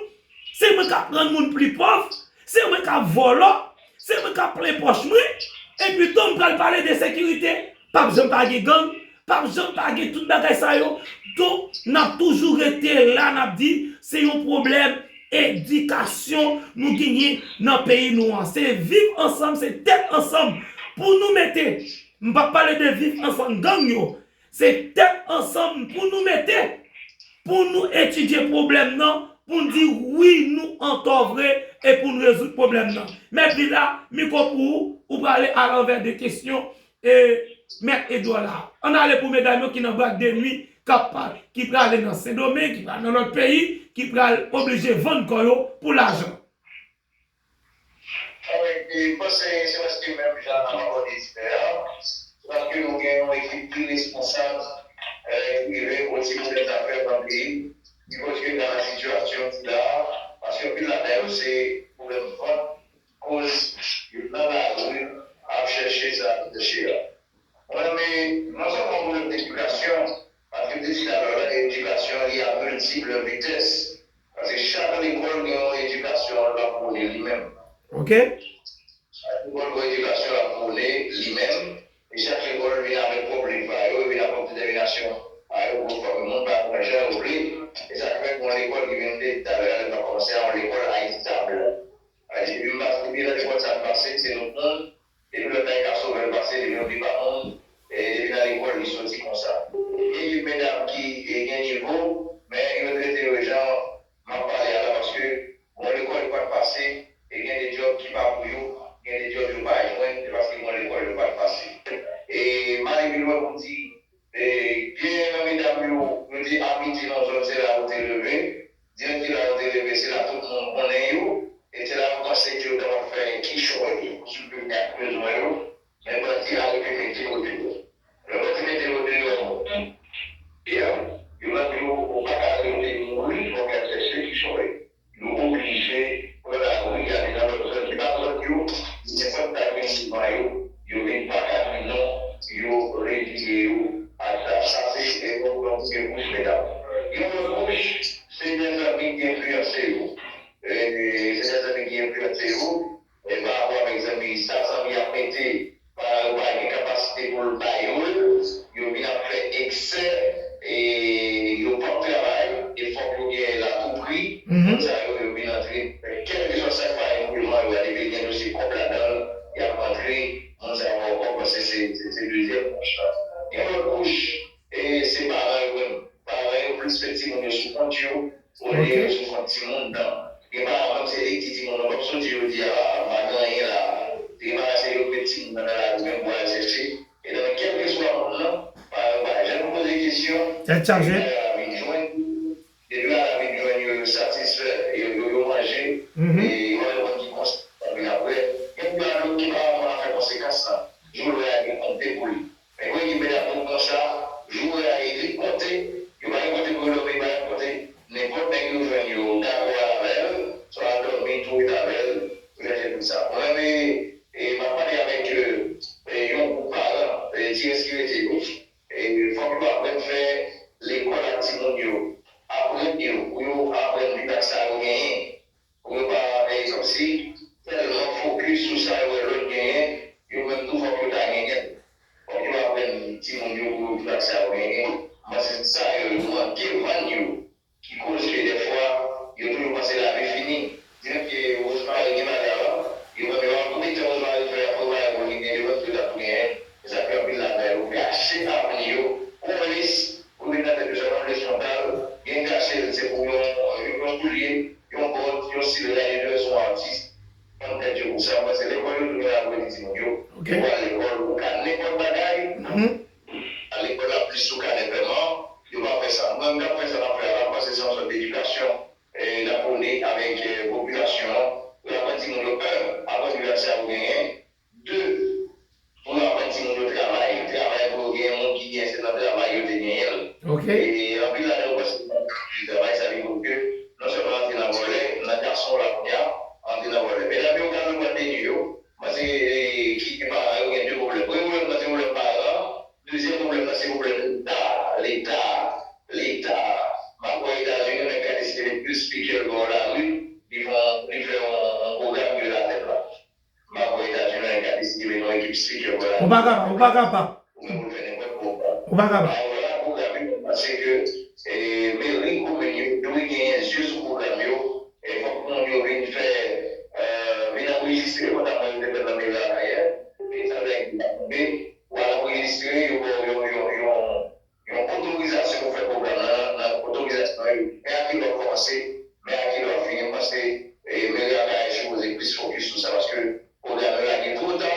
se mwen k ap rann moun pli pòv, se mwen k ap vòlò, se mwen k ap plen pòch mwen, epi tou m pral pale de sekirite, p ap janm pa gen gang, p ap janm pa gen tout bagay sa yo. Donk, n ap toujou rete la, n ap di se yon pwoblèm edikasyon nou genyen nan peyi nou an. Se viv ansanm, se tèt ansanm pou nou mete. M p ap pale de viv ansanm gang yo. Se tèt ansanm pou nou mete, pou nou etidye pwoblèm nan, pou n di wi, nou antò vre, e pou n rezoud pwoblèm nan. Mèt Vila, mikwo pou ou, ou prale alanvè de kesyon e Mèt Edward la. Ann ale pou medam yo ki nan bwat de nwi, k ap pa, ki prale nan Sendomeng, ki prale nan lòt peyi, ki pral oblije vann kò yo pou lajan. Anben, e, m panse se prèske menm jan n ap abòde sijè a. Se paske nou gen yon ekip pi responsab, e, ki rive pote pwoblèm zafè nan peyi, ki kontinye nan sitiyasyon ki la a, paske anpil ladan yo se pwoblèm vant, koz yo nan lari ap chèche sa yo chèche a. Mwen, men, non sèlman pwoblèm edikasyon, paske m te di talè a, edikasyon li a miltip vitès. Paske chak lekòl gen yon edikasyon l ap pwone li menm. Oke. Chak lekòl gen yon edikasyon l ap pwone li menm. E chak lekòl vin avèk pwòp liv pa yo, vin avèk detèminasyon pa yo pou yo fòme moun pa yo nan jan yo vle. E sa k fè gen yon lekòl ki vin te talè a, lè m t ap kòmanse a, yon lekòl Ayiti Tab. Depi m pase, depi lè lekòl sa a pase, se lòt moun. Depi lòt bagay ka sove l pase, depi yon pipa moun, e depi nan lekòl li soti konsa. Gen de medam ki, e, gen nivo, men yo trete yo jan m ap pale a la, paske bon lekòl yo pa t pase, e gen de djòb ki pa pou yo, gen de djòb yo pa jwenn, se paske bon lekòl yo pa t pase. E m ale pi lwen pou m di, E, gen nan medam yo, yo te abite nan zòn, se la yo te leve. Dirèk ki la yo te leve, se la tout moun konnen yo. E se la yo panse ke yo ta pral fè kichòy pou soulve ak bezwen yo. Men bandi arete mete yo deyò. Lè bandi mete yo deyò, yo, yo mande yo, ou pa ka rete mouri, fòk y al chèche kichòy. Yo oblije pran lari, ale nan lòt zòn ki pa zòn yo, nenpòt sa ki vin devan yo, yo vin pa ka di non, yo reziye yo a sa. Sa se, e, yon, yon premye kouch, medam. Yon lòt kouch, se de zanmi ki enfliyanse yo. E, se de zanmi ki enfliyanse yo. E pa rapò avèk zanmi, sa zanmi ap mete, paran yo pa gen kapasite pou l ba yo l, yo vin ap fè eksè, e yo p ap travay, e fòk yo genyen l a tou pri. Moun sa yo, yo vin antre, kèlkeswa sa k pa devan yo a, depi l gen dosye kòb ladan l, y ap rantre, moun sa yo ankò panse se, se, se dezyèm kouch la. Gen lòt kouch, e se paran yo menm. Paran yo plis met timoun yo sou kont yo, olye yo sou kont timoun nan. Gen paran menm se li ki di timoun nan p ap soti jodi a, m pa gen anyen la. Gen paran se yo k met timoun nan nan lari menm pou al chèche. E nan kèlkeswa moun nan, paran yo pa janm poze kesyon. Tèt chaje. Depi paran vin jwenn, depi paran vin jwenn yo, yo satisfè, yo, yo, yo manje, e yo pa reponn ki konsa vin apre. Gen paran ki pa konn afè konsekans lan. Jou lè a gen konte pou li. Men kote ki medam yo konsa, jou a li konte, yo pa gen kote pou yo dòmi, pa gen kote, nenpòt nèg yo jwenn yo, dakò avè l, swa al dòmi, tou ret avè l, pou chèche tout sa. Mwen menm, e, e, m ap pale avèk, e, e, yon gwoup paran, e, ti rès ki rete yo. E, fòk yo aprann fè lekòl ak Ou pa kapab, ou pa kapab. Ou menm ou fè nenpòt pwogram. Ou pa kapab. Alò la, pwogram yo, mwen panse ke, e, meri, komin yo dwe genyen zye sou pwogram yo. E fòk moun yo vin fè, e, vin anrejistre, konsa mwen yo te fè nan meri Akayè. E sa vle di, ou al anrejistre, yo ba w yon, yon, yon, yon otorizasyon pou fè pwogram nan, nan otorizasyon yo. Men a kilè w kòmanse, men a kilè w fini, m panse, e, meri Akayè sipoze plis fokis sou sa, paske pwogram yo lage twò ta,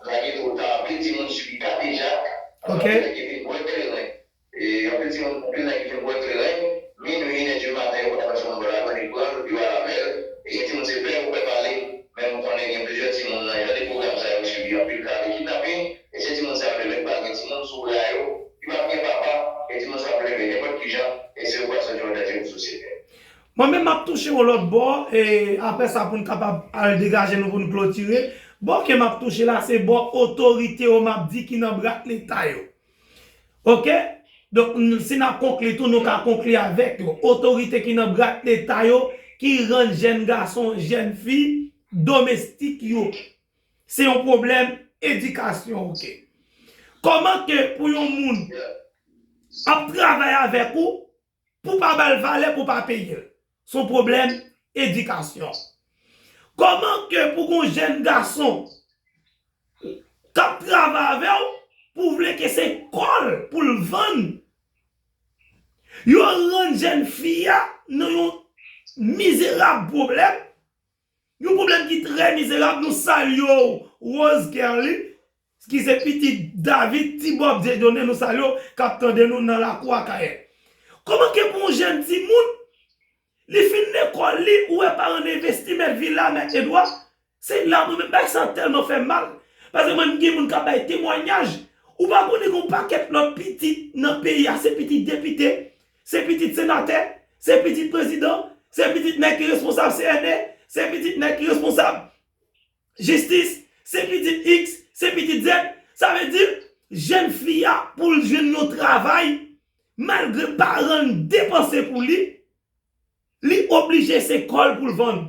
lage twò ta, anpil timoun sibi kadejak, paske anpil nèg ki vin bwè kleren. E, anpil timoun, anpil nèg ki vin bwè kleren, minwi, inè di maten, yo pa wè se moun bò lakou, li pran l, yo al avè l. E gen timoun se pè yo pè pale, men m konnen gen plizyè timoun nan jan de pwogram sa yo sibi anpil ka de kidnaping, e se timoun sa yo demen pa gen timoun sou bra yo, ki pa gen papa, e timoun sa yo leve nenpòt ki jan, e se yo k pral sòti yon danje pou sosyete. Mwen menm, m ap touche yon lòt bò, e apre sa, pou n kapab al degaje nou, pou n klotire. Bò ke m ap touche la, se bò otorite yo, m ap di, ki nan brak Leta yo. Oke? Donk, n- si n ap konkli tou, nou ka konkli avèk yo. Otorite ki nan brak Leta yo, ki rann jèn gason, jèn fi, domestik yo. Se yon pwoblèm edikasyon, oke? Kòman ke pou yon moun ap travay avèk ou, pou pa ba l valè, pou pa peye l? Se yon pwoblèm edikasyon. Kòman ke pou gon jèn gason k ap travay avè w, pou w vle ke se kò l pou l vann? Yo rann jèn fi a nan yon mizerab pwoblèm, yon pwoblèm ki trè mizerab. Nou salye w, Rose Kerly, ki se pitit David, Ti Bòb Dieudonné, nou salye w, k ap tande nou nan lakou Akayè. Kòman ke pou yon jèn timoun, li fin lekòl li, ou wè paran l envesti, mèt vila, mèt Edwa, se la mwen menm, bagay sa tèlman fè m mal. Paske mwen, m gen moun k ap bay temwayaj. Ou pa konnen gen yon pakèt lòt pitit nan peyi a, se pitit depite, se pitit senatè, se pitit prezidan, se pitit nèg ki responsab C N E, se pitit nèg ki responsab jistis, se pitit X, se pitit Z. Sa vle di, jèn fi a, pou l jwenn yon travay, malgre paran l depanse pou li, li oblije se kò l pou l vann.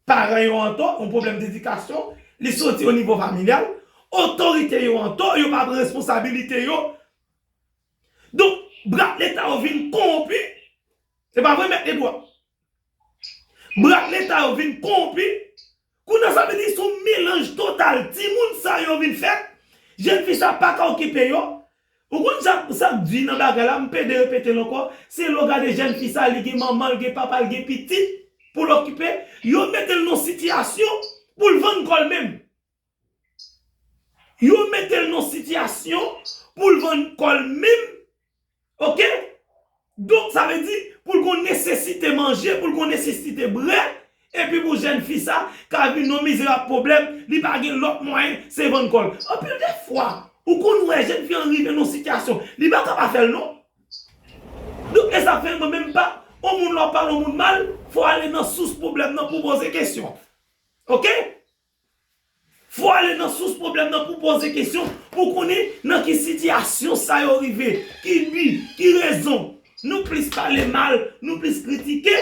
Paran yo antò, yon pwoblèm dedikasyon, li soti o nivo familyal, otorite yo antò, yo pa pran responsabilite yo. Donk, brak Leta yo vin kowonpi. Se pa vre, mèt Edwa? Brak Leta yo vin kowonpi. Kounye a, sa vle di se yon melanj total. Timoun sa yo vin fèt, jèn fi sa pa ka okipe yo. Ou konn sa, sa k di nan bagay la, m pede repete l ankò, se lè w gade jèn fi sa, li gen manman, li gen papa, li gen pitit pou l okipe, yo mete l nan sitiyasyon pou l vann kò l menm. Yo mete l nan sitiyasyon pou l vann kò l menm. Oke? Donk, sa vle di, pou l gon nesesite manje, pou l gon nesesite bwè, epi pou jèn fi sa, ka vin nan mizè ak pwoblèm, li pa gen lòt mwayen, se vann kò l. Anpil de fwa, ou konn wè jèn fi an rive nan sitiyasyon, li pa ka pa fè l non. Donk, e sa fè mwen menm pa, yon moun lè w pale yon moun mal, fò w ale nan sous pwoblèm nan pou poze kesyon. Oke? Fò w ale nan sous pwoblèm nan pou poze kesyon, pou konnen nan ki sitiyasyon sa yo rive, ki bi, ki rezon. Nou plis pale mal, nou plis kritike,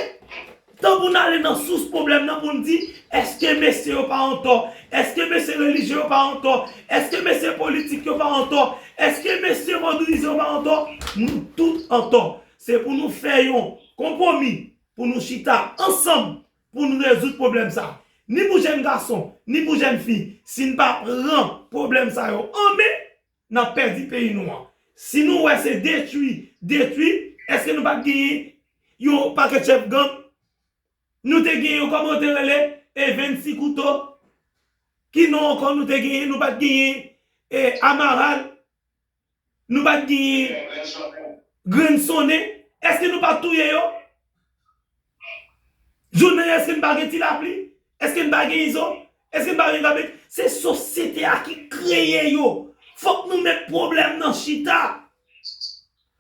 tan pou n ale nan sous pwoblèm nan pou n di, èske mesye yo pa antò? Èske mesye relijye yo pa antò? Èske mesye politik yo pa antò? Èske mesye vodouyizan yo pa antò? Nou tout antò. Se pou nou fè yon konpwomi, pou nou chita ansanm, pou nou rezoud pwoblèm sa. Ni pou jèn gason, ni pou jèn fi, si n pa pran pwoblèm sa yo an men, n ap pèdi peyi nou an. Si nou wè se detwi, detwi, èske nou pa t genyen yon pakèt chèf gang? Nou te genyen yon, kòman yo te rele, e vennsis kouto? Ki non ankò nou te genyen? Nou pa t genyen, e Amaral? Nou pa t genyen grenn sonnen? Èske nou pa t touye yo? Jounen, èske n pa gen Ti Lapli? Èske n pa gen Izo? Èske n pa gen Gabik? Se sosyete a ki kreye yo. Fòk nou met pwoblèm nan chita.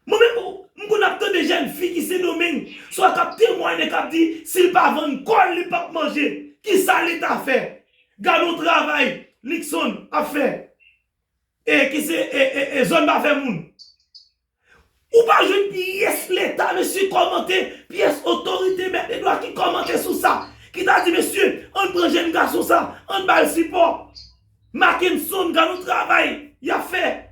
Mwen menm, m konn ap tande jèn fi ki Sendomeng, swa k ap temwaye, k ap di, si l pa vann kò l, li p ap manje. Kisa Leta fè? Gade yon travay Luckson ap fè. E ki se, e, e, e zòn pa fè moun. Ou pa jwenn pyès Leta, mesye, kòmante, pyès otorite, mèt de dwa ki kòmante sou sa, ki ta di, mesye, ann pran jèn gason sa, ann ba l sipò. Mackenson, gad yon travay y ap fè.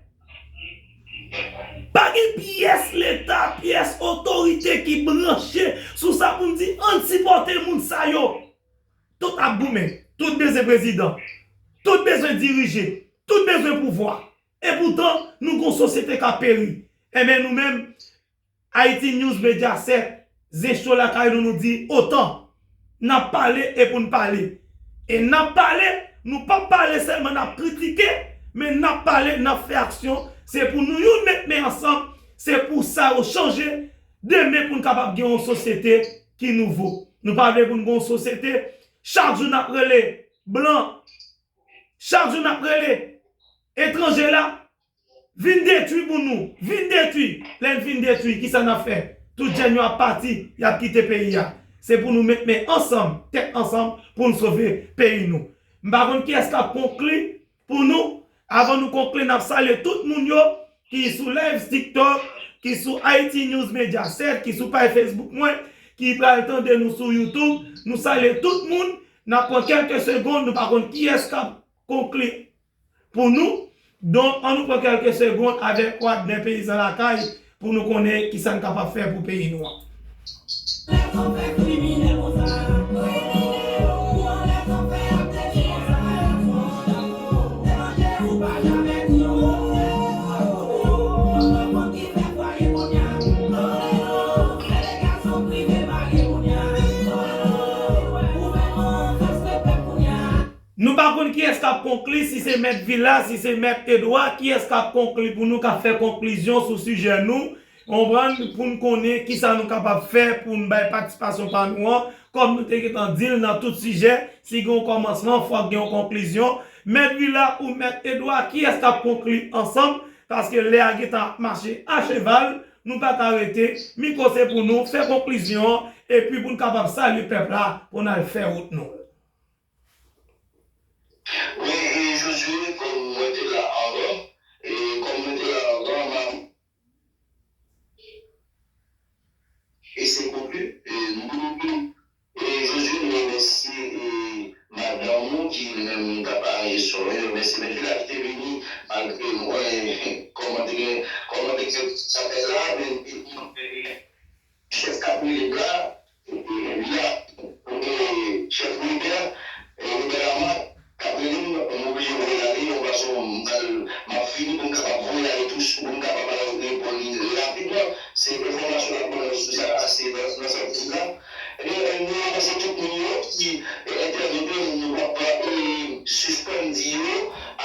Pa gen pyès Leta, pyès otorite ki branche sou sa pou n di ann sipòte moun sa yo. Tout ap goumen, tout bezwen prezidan, tout bezwen dirije, tout bezwen pouvwa. Epoutan, nou gon sosyete k ap peri. Enben, nou menm, Haiti News Media sèt, Zen Show lakay nou, nou di otan. N ap pale e pou n pale. E n ap pale, nou p ap pale sèlman, n ap kritike, men n ap pale, n ap fè aksyon. Se pou nou youn met men ansanm, se pou sa yo chanje demen pou n kapab gen yon sosyete ki nouvo. Nou pa vle pou n gen yon sosyete, chak jou n ap rele blan, chak jou n ap rele etranje la, vin detwi pou nou, vin detwi. Lè n fin detwi, kisa n ap fè? Tout jèn yo ap pati, y ap kite peyi a. Se pou nou met men ansanm, tèt ansanm, pou n sove peyi nou. M pa konn kiyès k ap konkli pou nou. Avan nou konkli, n ap salye tout moun yo ki sou live TikTok, ki sou Haiti News Media sèt, ki sou paj Facebook mwen, ki pral tande nou sou YouTube. Nou salye tout moun. N ap pran kèlke segonn, nou pa konn kiyès k ap konkli pou nou. Donk, ann nou pran kèlke segonn avèk Wadner Peyizan Lakay pou nou konnen kisa n kapab fè pou peyi nou an. Nou pa konn kiyès k ap konkli, si se Mèt Vila, si se Mèt Edwa, kiyès k ap konkli pou nou, k ap fè konklizyon sou sijè nou, konprann, pou n konnen kisa nou kapab fè pou n bay patisipasyon pa nou an, kòm nou te gentan di l nan tout sijè, si gen yon kòmansman, fòk gen yon konklizyon. Mèt Vila ou Mèt Edwa, kiyès k ap konkli ansanm? Paske lè a gentan ap mache a cheval, nou pa ka rete, mikwo se pou nou fè konklizyon an, epi pou n kapab salye pèp la, pou n al fè wout nou. Wi, e Josué, kòm mwen te la anvan, e kòm mwen te la anvan, m a, e se konkli, e nou, e Josué, nou remèsye, e madanm ou ki li menm t ap aranje son, e remèsye Mèt Vila ki te vini, malgre nou wè kòman te gen, kòman te gen sa fè la, men, e, e, chèf k ap rele m la, e, e, la, e, chèf Wilbert, e, Wilbert Lamarck, k ap rele m, m oblije voye l ale, yon fason, m pral, m ap fini pou m kapab voye l ale tou, pou m kapab al reponn li rapidman. Se enfòmasyon n ap ban nou sou sa, se nan, nan sans la. Ebyen, nou remèsye tout moun yo ki, e, entèveni, nou p ap, e, sispann di yo,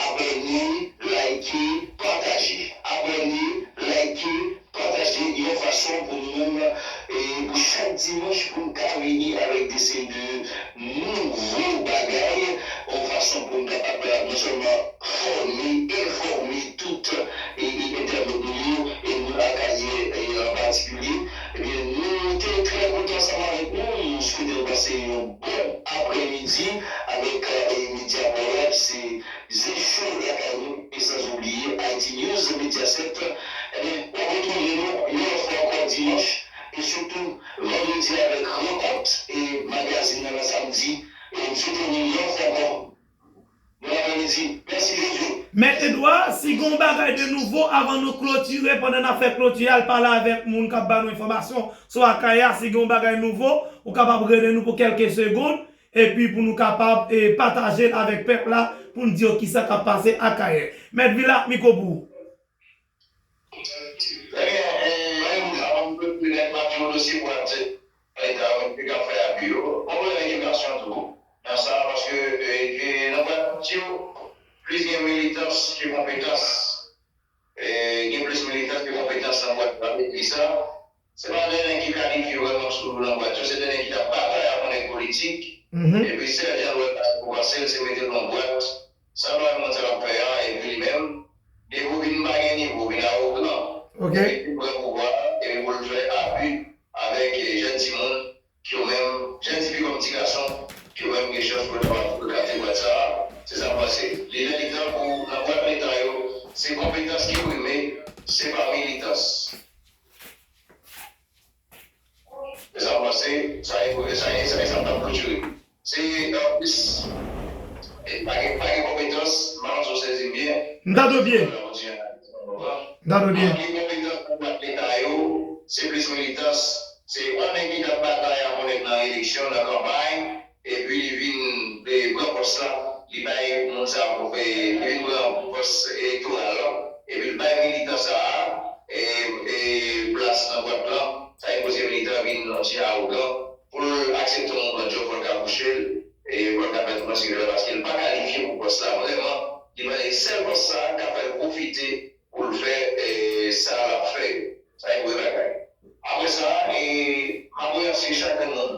abòne, like, pataje. Abòne, like, pataje yon fason pou nou menm, e pou chak dimanch, pou n ka vini avèk de seri de nouvo bagay, yon fason pou n kapab non sèlman fòme, enfòme tout, e, e entènot nou yo, e moun Akayè, e, an patikilye. Ebyen, nou te trè kontan ansanm avèk nou. Nou swete w pase yon bon aprèmidi avèk, e, medya pa w la, ki se Zen Show lakay nou, e san oubliye Haiti News Media sèt. Ebyen, w ap retwouve nou yon lòt fwa ankò dimanch, e sitou vandredi avèk rankont e magazin nan nan samdi. E m swete nou yon lòt fwa ankò bon aprèmidi. Mèsi Josué. Mèt Edwa, si gen yon bagay de nouvo, avan nou klotire, pandan n ap fè klotire, al pale avèk moun k ap ba nou enfòmasyon sou Akayè a, si gen yon bagay nouvo, ou kapab rele nou pou kèlke segonn, epi pou nou kapab, e, pataje l avèk pèp la, pou n di yo kisa k ap pase Akayè. Mèt Vila, mikwo pou ou. Trè byen, e, mwen menm, avan m kontinye, m ap di w dosye bwat, e, ta yo, ki ka fè abi yo. Bon, mwen, edikasyon tou. Nan sa, paske, e, e, nan bwat yo, plis gen militans ke konpetans. E, gen plis militans ke konpetans nan bwat la. Sa vle di sa, se pa de nèg ki kalifye vrèman sou nan bwat yo, se de nèg ki t ap batay ak yon nèg politik. Epi sèl jan l wè bagay pou pase l, se mete l nan bwat. Sa bay moun sa l ap fè a, epi li menm, depi w vin pa gen nivo, w vin awogan, epi pou pran pouvwa a, epi pou l fè abi avèk, e, jèn timoun, ki yo menm, jèn tifi kòm ti gason, ki yo menm gen chans pou yo kapab rekate bwat sa a. Se sa m panse. Li lè li tan pou nan bwat leta yo, se konpetans ki prime, se pa militans. Se sa m panse, sa e, sa e, sa e sa m t ap klotire. Se, anplis, e pa gen, pa gen konpetans, M tande w byen. M tande w byen. Manke konpetans nan bwat leta yo, se plis militans. Se yon nèg ki t ap batay ak yon nèg nan eleksyon, nan kanpay, epi li vin, e, pran pòs la, li bay moun sa a, e, li vin pran pòs elektoral la, epi li bay militan sa a, e, e, plas nan bwat la, sa vin pouse militan vin yon ti awogan, pou l aksepte yon grandyòb, fò l ka kouche l, e fò l ka fè tout sa li vle, paske l pa kalifye pou pòs la vrèman, li mande sèl pòs sa a k ap fè l pwofite pou l fè, e, sa l ap fè yo. Sa e vrè bagay. Apre sa, e, m ap remèsye chak grenn moun,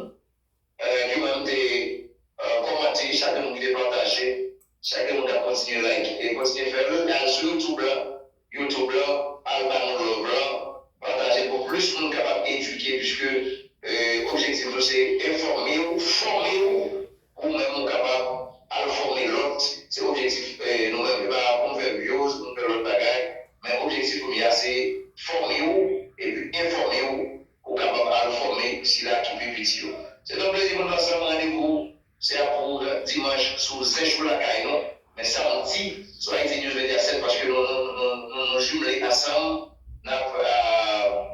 e, ki menm te, e, kòmante, chak grenn moun ki te pataje, chak grenn moun k ap kontinye like, e kontinye fè l, al sou YouTube la, YouTube la, al ba nou love la, pataje pou plis moun kapab edike, piske, e, objektif nou se enfòme w, fòme w, pou ou menm ou kapab al fòme lòt. Se objektif, e, nou menm, e pa pou nou fè views, pou nou fè lòt bagay, men objektif premye a se fòme w, epi enfòme w, pou w kapab al fòme sila ki pi piti yo. Se te yon plezi pou nou ansanm, randevou se pou dimanch sou Zen Show lakay nou, men samdi sou Haiti News Media sèt, paske nou, nou, nou, nou, nou jimle ansanm, n ap, a,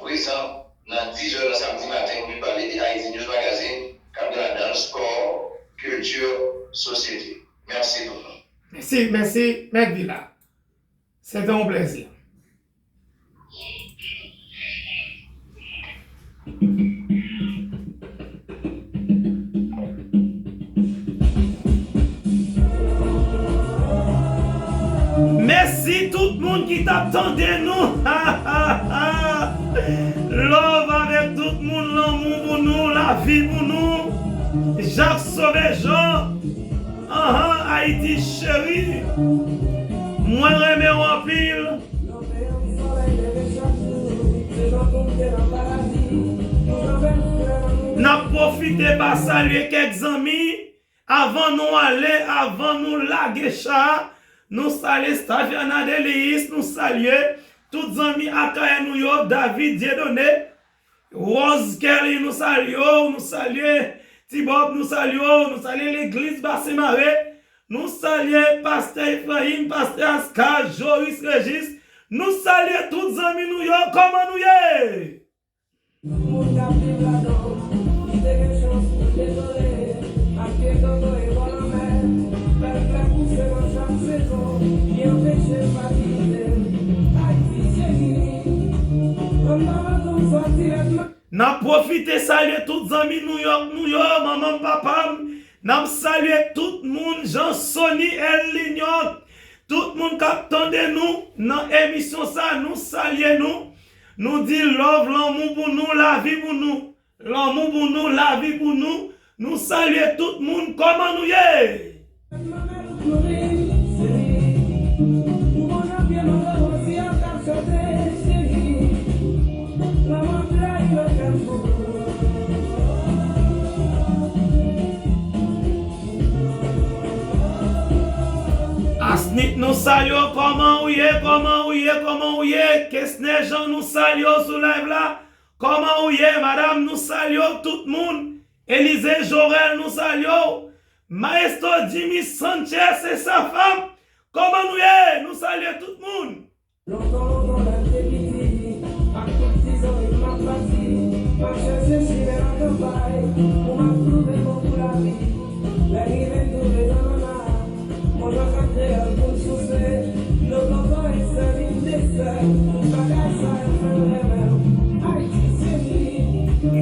prezan nan dizè nan samdi maten pou nou pale de Haiti News Magazine, k ap gen ladan l spò, kilti, sosyete. Mèsi pou nou. Mèsi, mèsi, Mèk Vila. Se te yon plezi. Mèsi tout moun ki t ap tande nou. Love avèk tout moun, lanmou pou nou, lavi pou nou. Jacques Sauvé Jean. Anhan, Ayiti cheri, mwen renmen w anpil. N ap pwofite pa salye kèk zanmi avan nou ale, avan nou lage cha a. Nou salye Staviana Delice, nou salye tout zanmi Akayè nou yo, David Dieudonné, Rose Kelly, nou salye w, nou salye Ti Bob, nou salye w, nou salye legliz Basen Mare, nou salye pastè Efrayim, pastè Aska, Joris Régis, nou salye tout zanmi nou yo, kòman nou ye? Moun k ap viv ladan, li te gen chans pou l dezole. Mache kokoye bò lanmè, bèl flè pouse nan chak sezon, ki anpeche l pa kite l. Ayiti cheri, ann nan rankonm sòti lètman. N ap pwofite salye tout zanmi Nouyòk nou yo, manman m, papa m. N ap salye tout moun, Jean Sony, El Lignon, tout moun k ap tande nou nan emisyon sa, nou salye nou. Nou di love, lanmou pou nou, lavi pou nou. Lanmou pou nou, lavi pou nou. Nou salye tout moun. Kòman nou ye? Asnit, nou salye w, kòman ou ye, kòman ou ye, kòman ou ye? Kesner Jean, nou salye w sou live la. Kòman ou ye, madanm? Nou salye w, tout moun. Elize Jorel, nou salye w. Maestro Jimmy Sanchez e sa fanm, kòman nou ye? Nou salye tout moun. Lontan, lontan, lè m te piti, ak tout ti zanmi m ap pati, m ap chèche chimè nan kanpay, pou m ap twouve bon pou lavi. Lè rive m twouve zanmanna, Mwen pa ka kreyòl pou m souse, nou poko esèl, m desèl, bagay sa yo fè m renmen w. Ayiti cheri.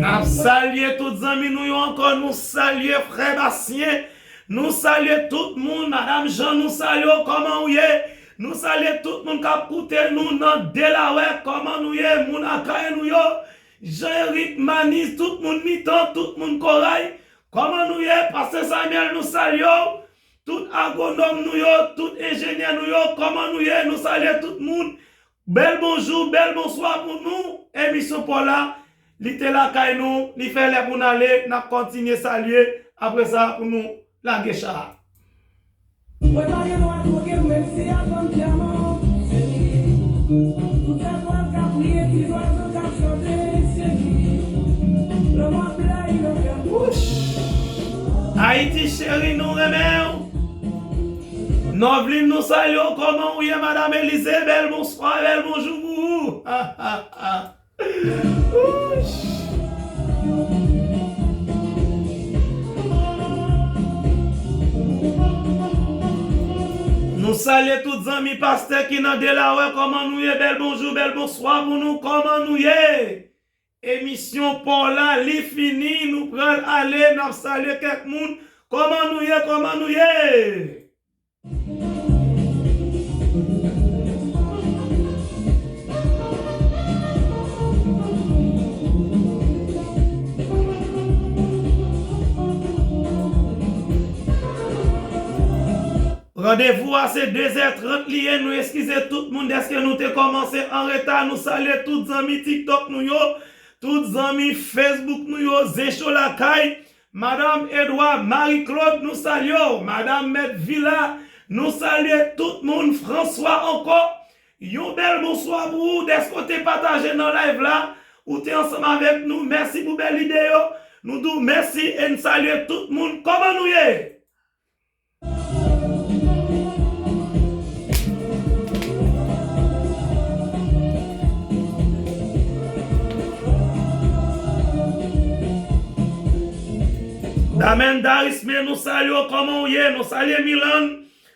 N ap salye tout zanmi nou yo ankò, nou salye frè Bastien, nou salye tout moun, madanm Jean, nou salye w, kòman ou ye? Nou salye tout moun k ap koute nou nan Delaware, kòman nou ye? Moun Akayè nou yo, Jean Eric Manis, tout moun Mitan, tout moun Koray, kòman nou ye? Pastè Samuel, nou salye w. Tout agwonòm nou yo, tout enjenyè nou yo, kòman nou ye? Nou salye tout moun. Bèl bonjou, bèl bonswa pou nou. Emisyon pa w la, li te lakay nou, li fè lè pou n ale, n ap kontinye salye apre sa pou nou lage cha a. Mwen pa gen dwa twoke w, menm si y ap vann dyaman. Tout etwal k ap briye, ti zwazo k ap chante, cheri. Lanmou ap blayi nan kè m. Ayiti cheri, nou renmen w. Novlin, nou salye w, kòman ou ye, Madanm Elize? Bèl bonswa, bèl bonjou pou ou. Nou salye tout zanmi pastè ki nan Delaware, kòman nou ye? Bèl bonjou, bèl bonswa pou nou, kòman nou ye? Emisyon pa w la, li fini, nou pral ale, n ap salye kèk moun. Kòman nou ye, kòman nou ye? Randevou a se de zè trant li ye, nou eskize tout moun dèske nou te kòmanse an reta, nou salye tout zanmi TikTok nou yo, tout zanmi Facebook nou yo, Zen Cho Lakay, Madanm Edwa, Marie Claude, nou salye w, Madanm Mèt Vila, nou salye tout moun, Franswa ankò, yon bèl bonswa pou ou, dèske w te pataje nan live la, ou te ansanm avèk nou, mèsi pou bèl ide yo, nou di w mèsi e n salye tout moun, kòman nou ye? Damèn Darisme, nou salye w, kòman w ye? Nou salye Milan,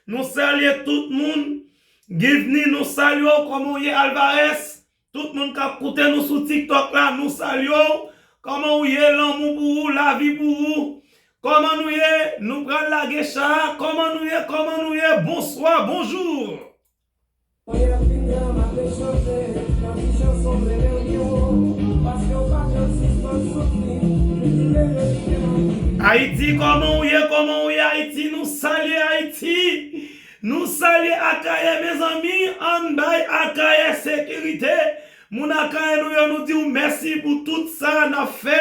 nou salye tout moun. Givni, nou salye w, kòman w ye? Alvarez, tout moun k ap koute nou sou TikTok la, nou salye w. Kòman w ye? Lanmou pou ou, lavi pou ou. Kòman nou ye? Nou pral lage cha a. Kòman nou ye? Kòman nou ye? Bonswa, bonjou. Ayiti, kòman w ye? Kòman w ye, Ayiti? Nou salye Ayiti. Nou salye Akayè, mezanmi, ann bay Akayè sekirite. Moun Akayè nou yo, nou di w mèsi pou tout sa n ap fè.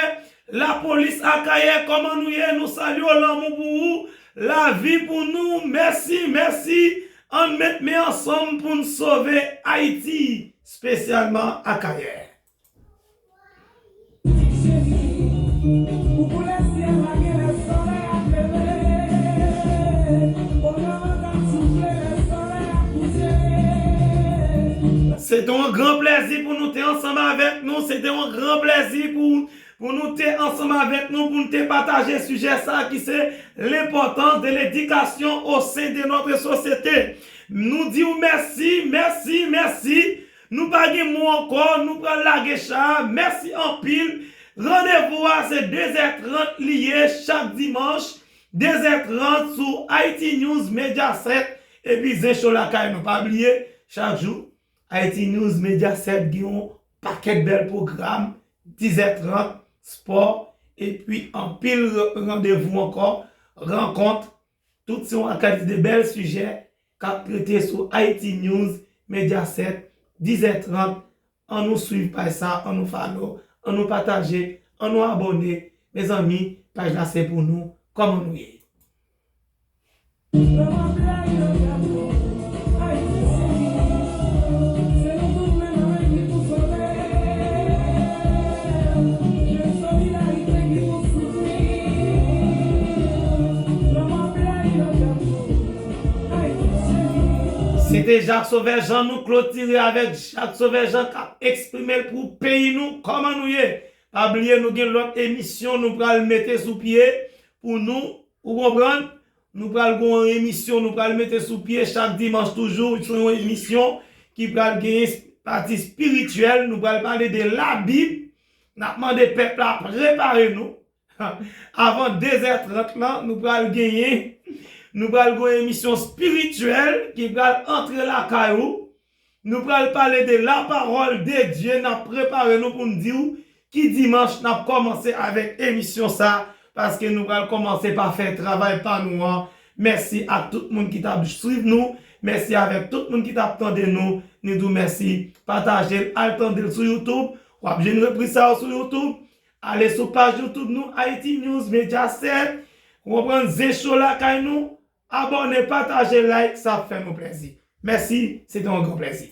Lapolis Akayè, kòman nou ye? Nou salye w, lanmou pou ou, lavi pou nou. Mèsi, mèsi. Ann met men ansanm pou n sove Ayiti, espesyalman Akayè. Se te yon gran plèzi pou nou te ansanm avèk nou. Se te yon gran plèzi pou, pou nou te ansanm avèk nou, pou nou te pataje sijè sa a ki se l'importance de l'éducation au sein de notre société. Nou di w mèsi, mèsi, mèsi. Nou pa gen mo ankò, nou pral lage cha a. Mèsi anpil. Randevou a se de zè trant li ye chak dimanch, de zè trant sou Haiti News Media Set epi Zen Cho Lakay nou. Pa bliye, chak jou, Haiti News Media Set gen yon pakèt bèl pwogram, de zè trant, spò, epi anpil ra-, randevou ankò, rankont, tout se yon kantite de bèl sijè k ap trete sou Haiti News Media Set, de zè trant. Ann nou swiv paj sa, ann nou follow, ann nou pataje, ann nou abòne. Mezanmi, paj la se pou nou. Kòman nou ye? Se te Jacques Sauveur Jean, nou klotire avèk Jacques Sauveur Jean k ap eksprime l pou peyi nou. Kòman nou ye? Pa bliye, nou gen lòt emisyon nou pral mete sou pye pou nou, ou konprann? Nou pral gen yon emisyon, nou pral mete sou pye chak dimanch toujou, se yon emisyon ki pral gen pati espirityèl, nou pral pale de Labib. N ap mande pèp la prepare nou. Avan de zè trant lan, nou pral genyen, nou pral gen yon emisyon espirityèl ki pral antre lakay ou. Nou pral pale de la parole de Dieu, n ap prepare nou pou n di w ki dimanch n ap kòmanse avèk emisyon sa, paske nou pral kòmanse pa fè travay pa nou an. Mèsi ak tout moun ki t ap swiv nou, mèsi avèk tout moun ki t ap tande nou, nou di w mèsi. Pataje l, al tande l sou YouTube, w ap jwenn repriz sa yo sou YouTube. Ale sou paj YouTube nou, Haiti News Media Set, w konprann, Zen Cho lakay nou, abòne, pataje, like, sa ap fè nou plèzi. Mèsi, se te yon gran plèzi.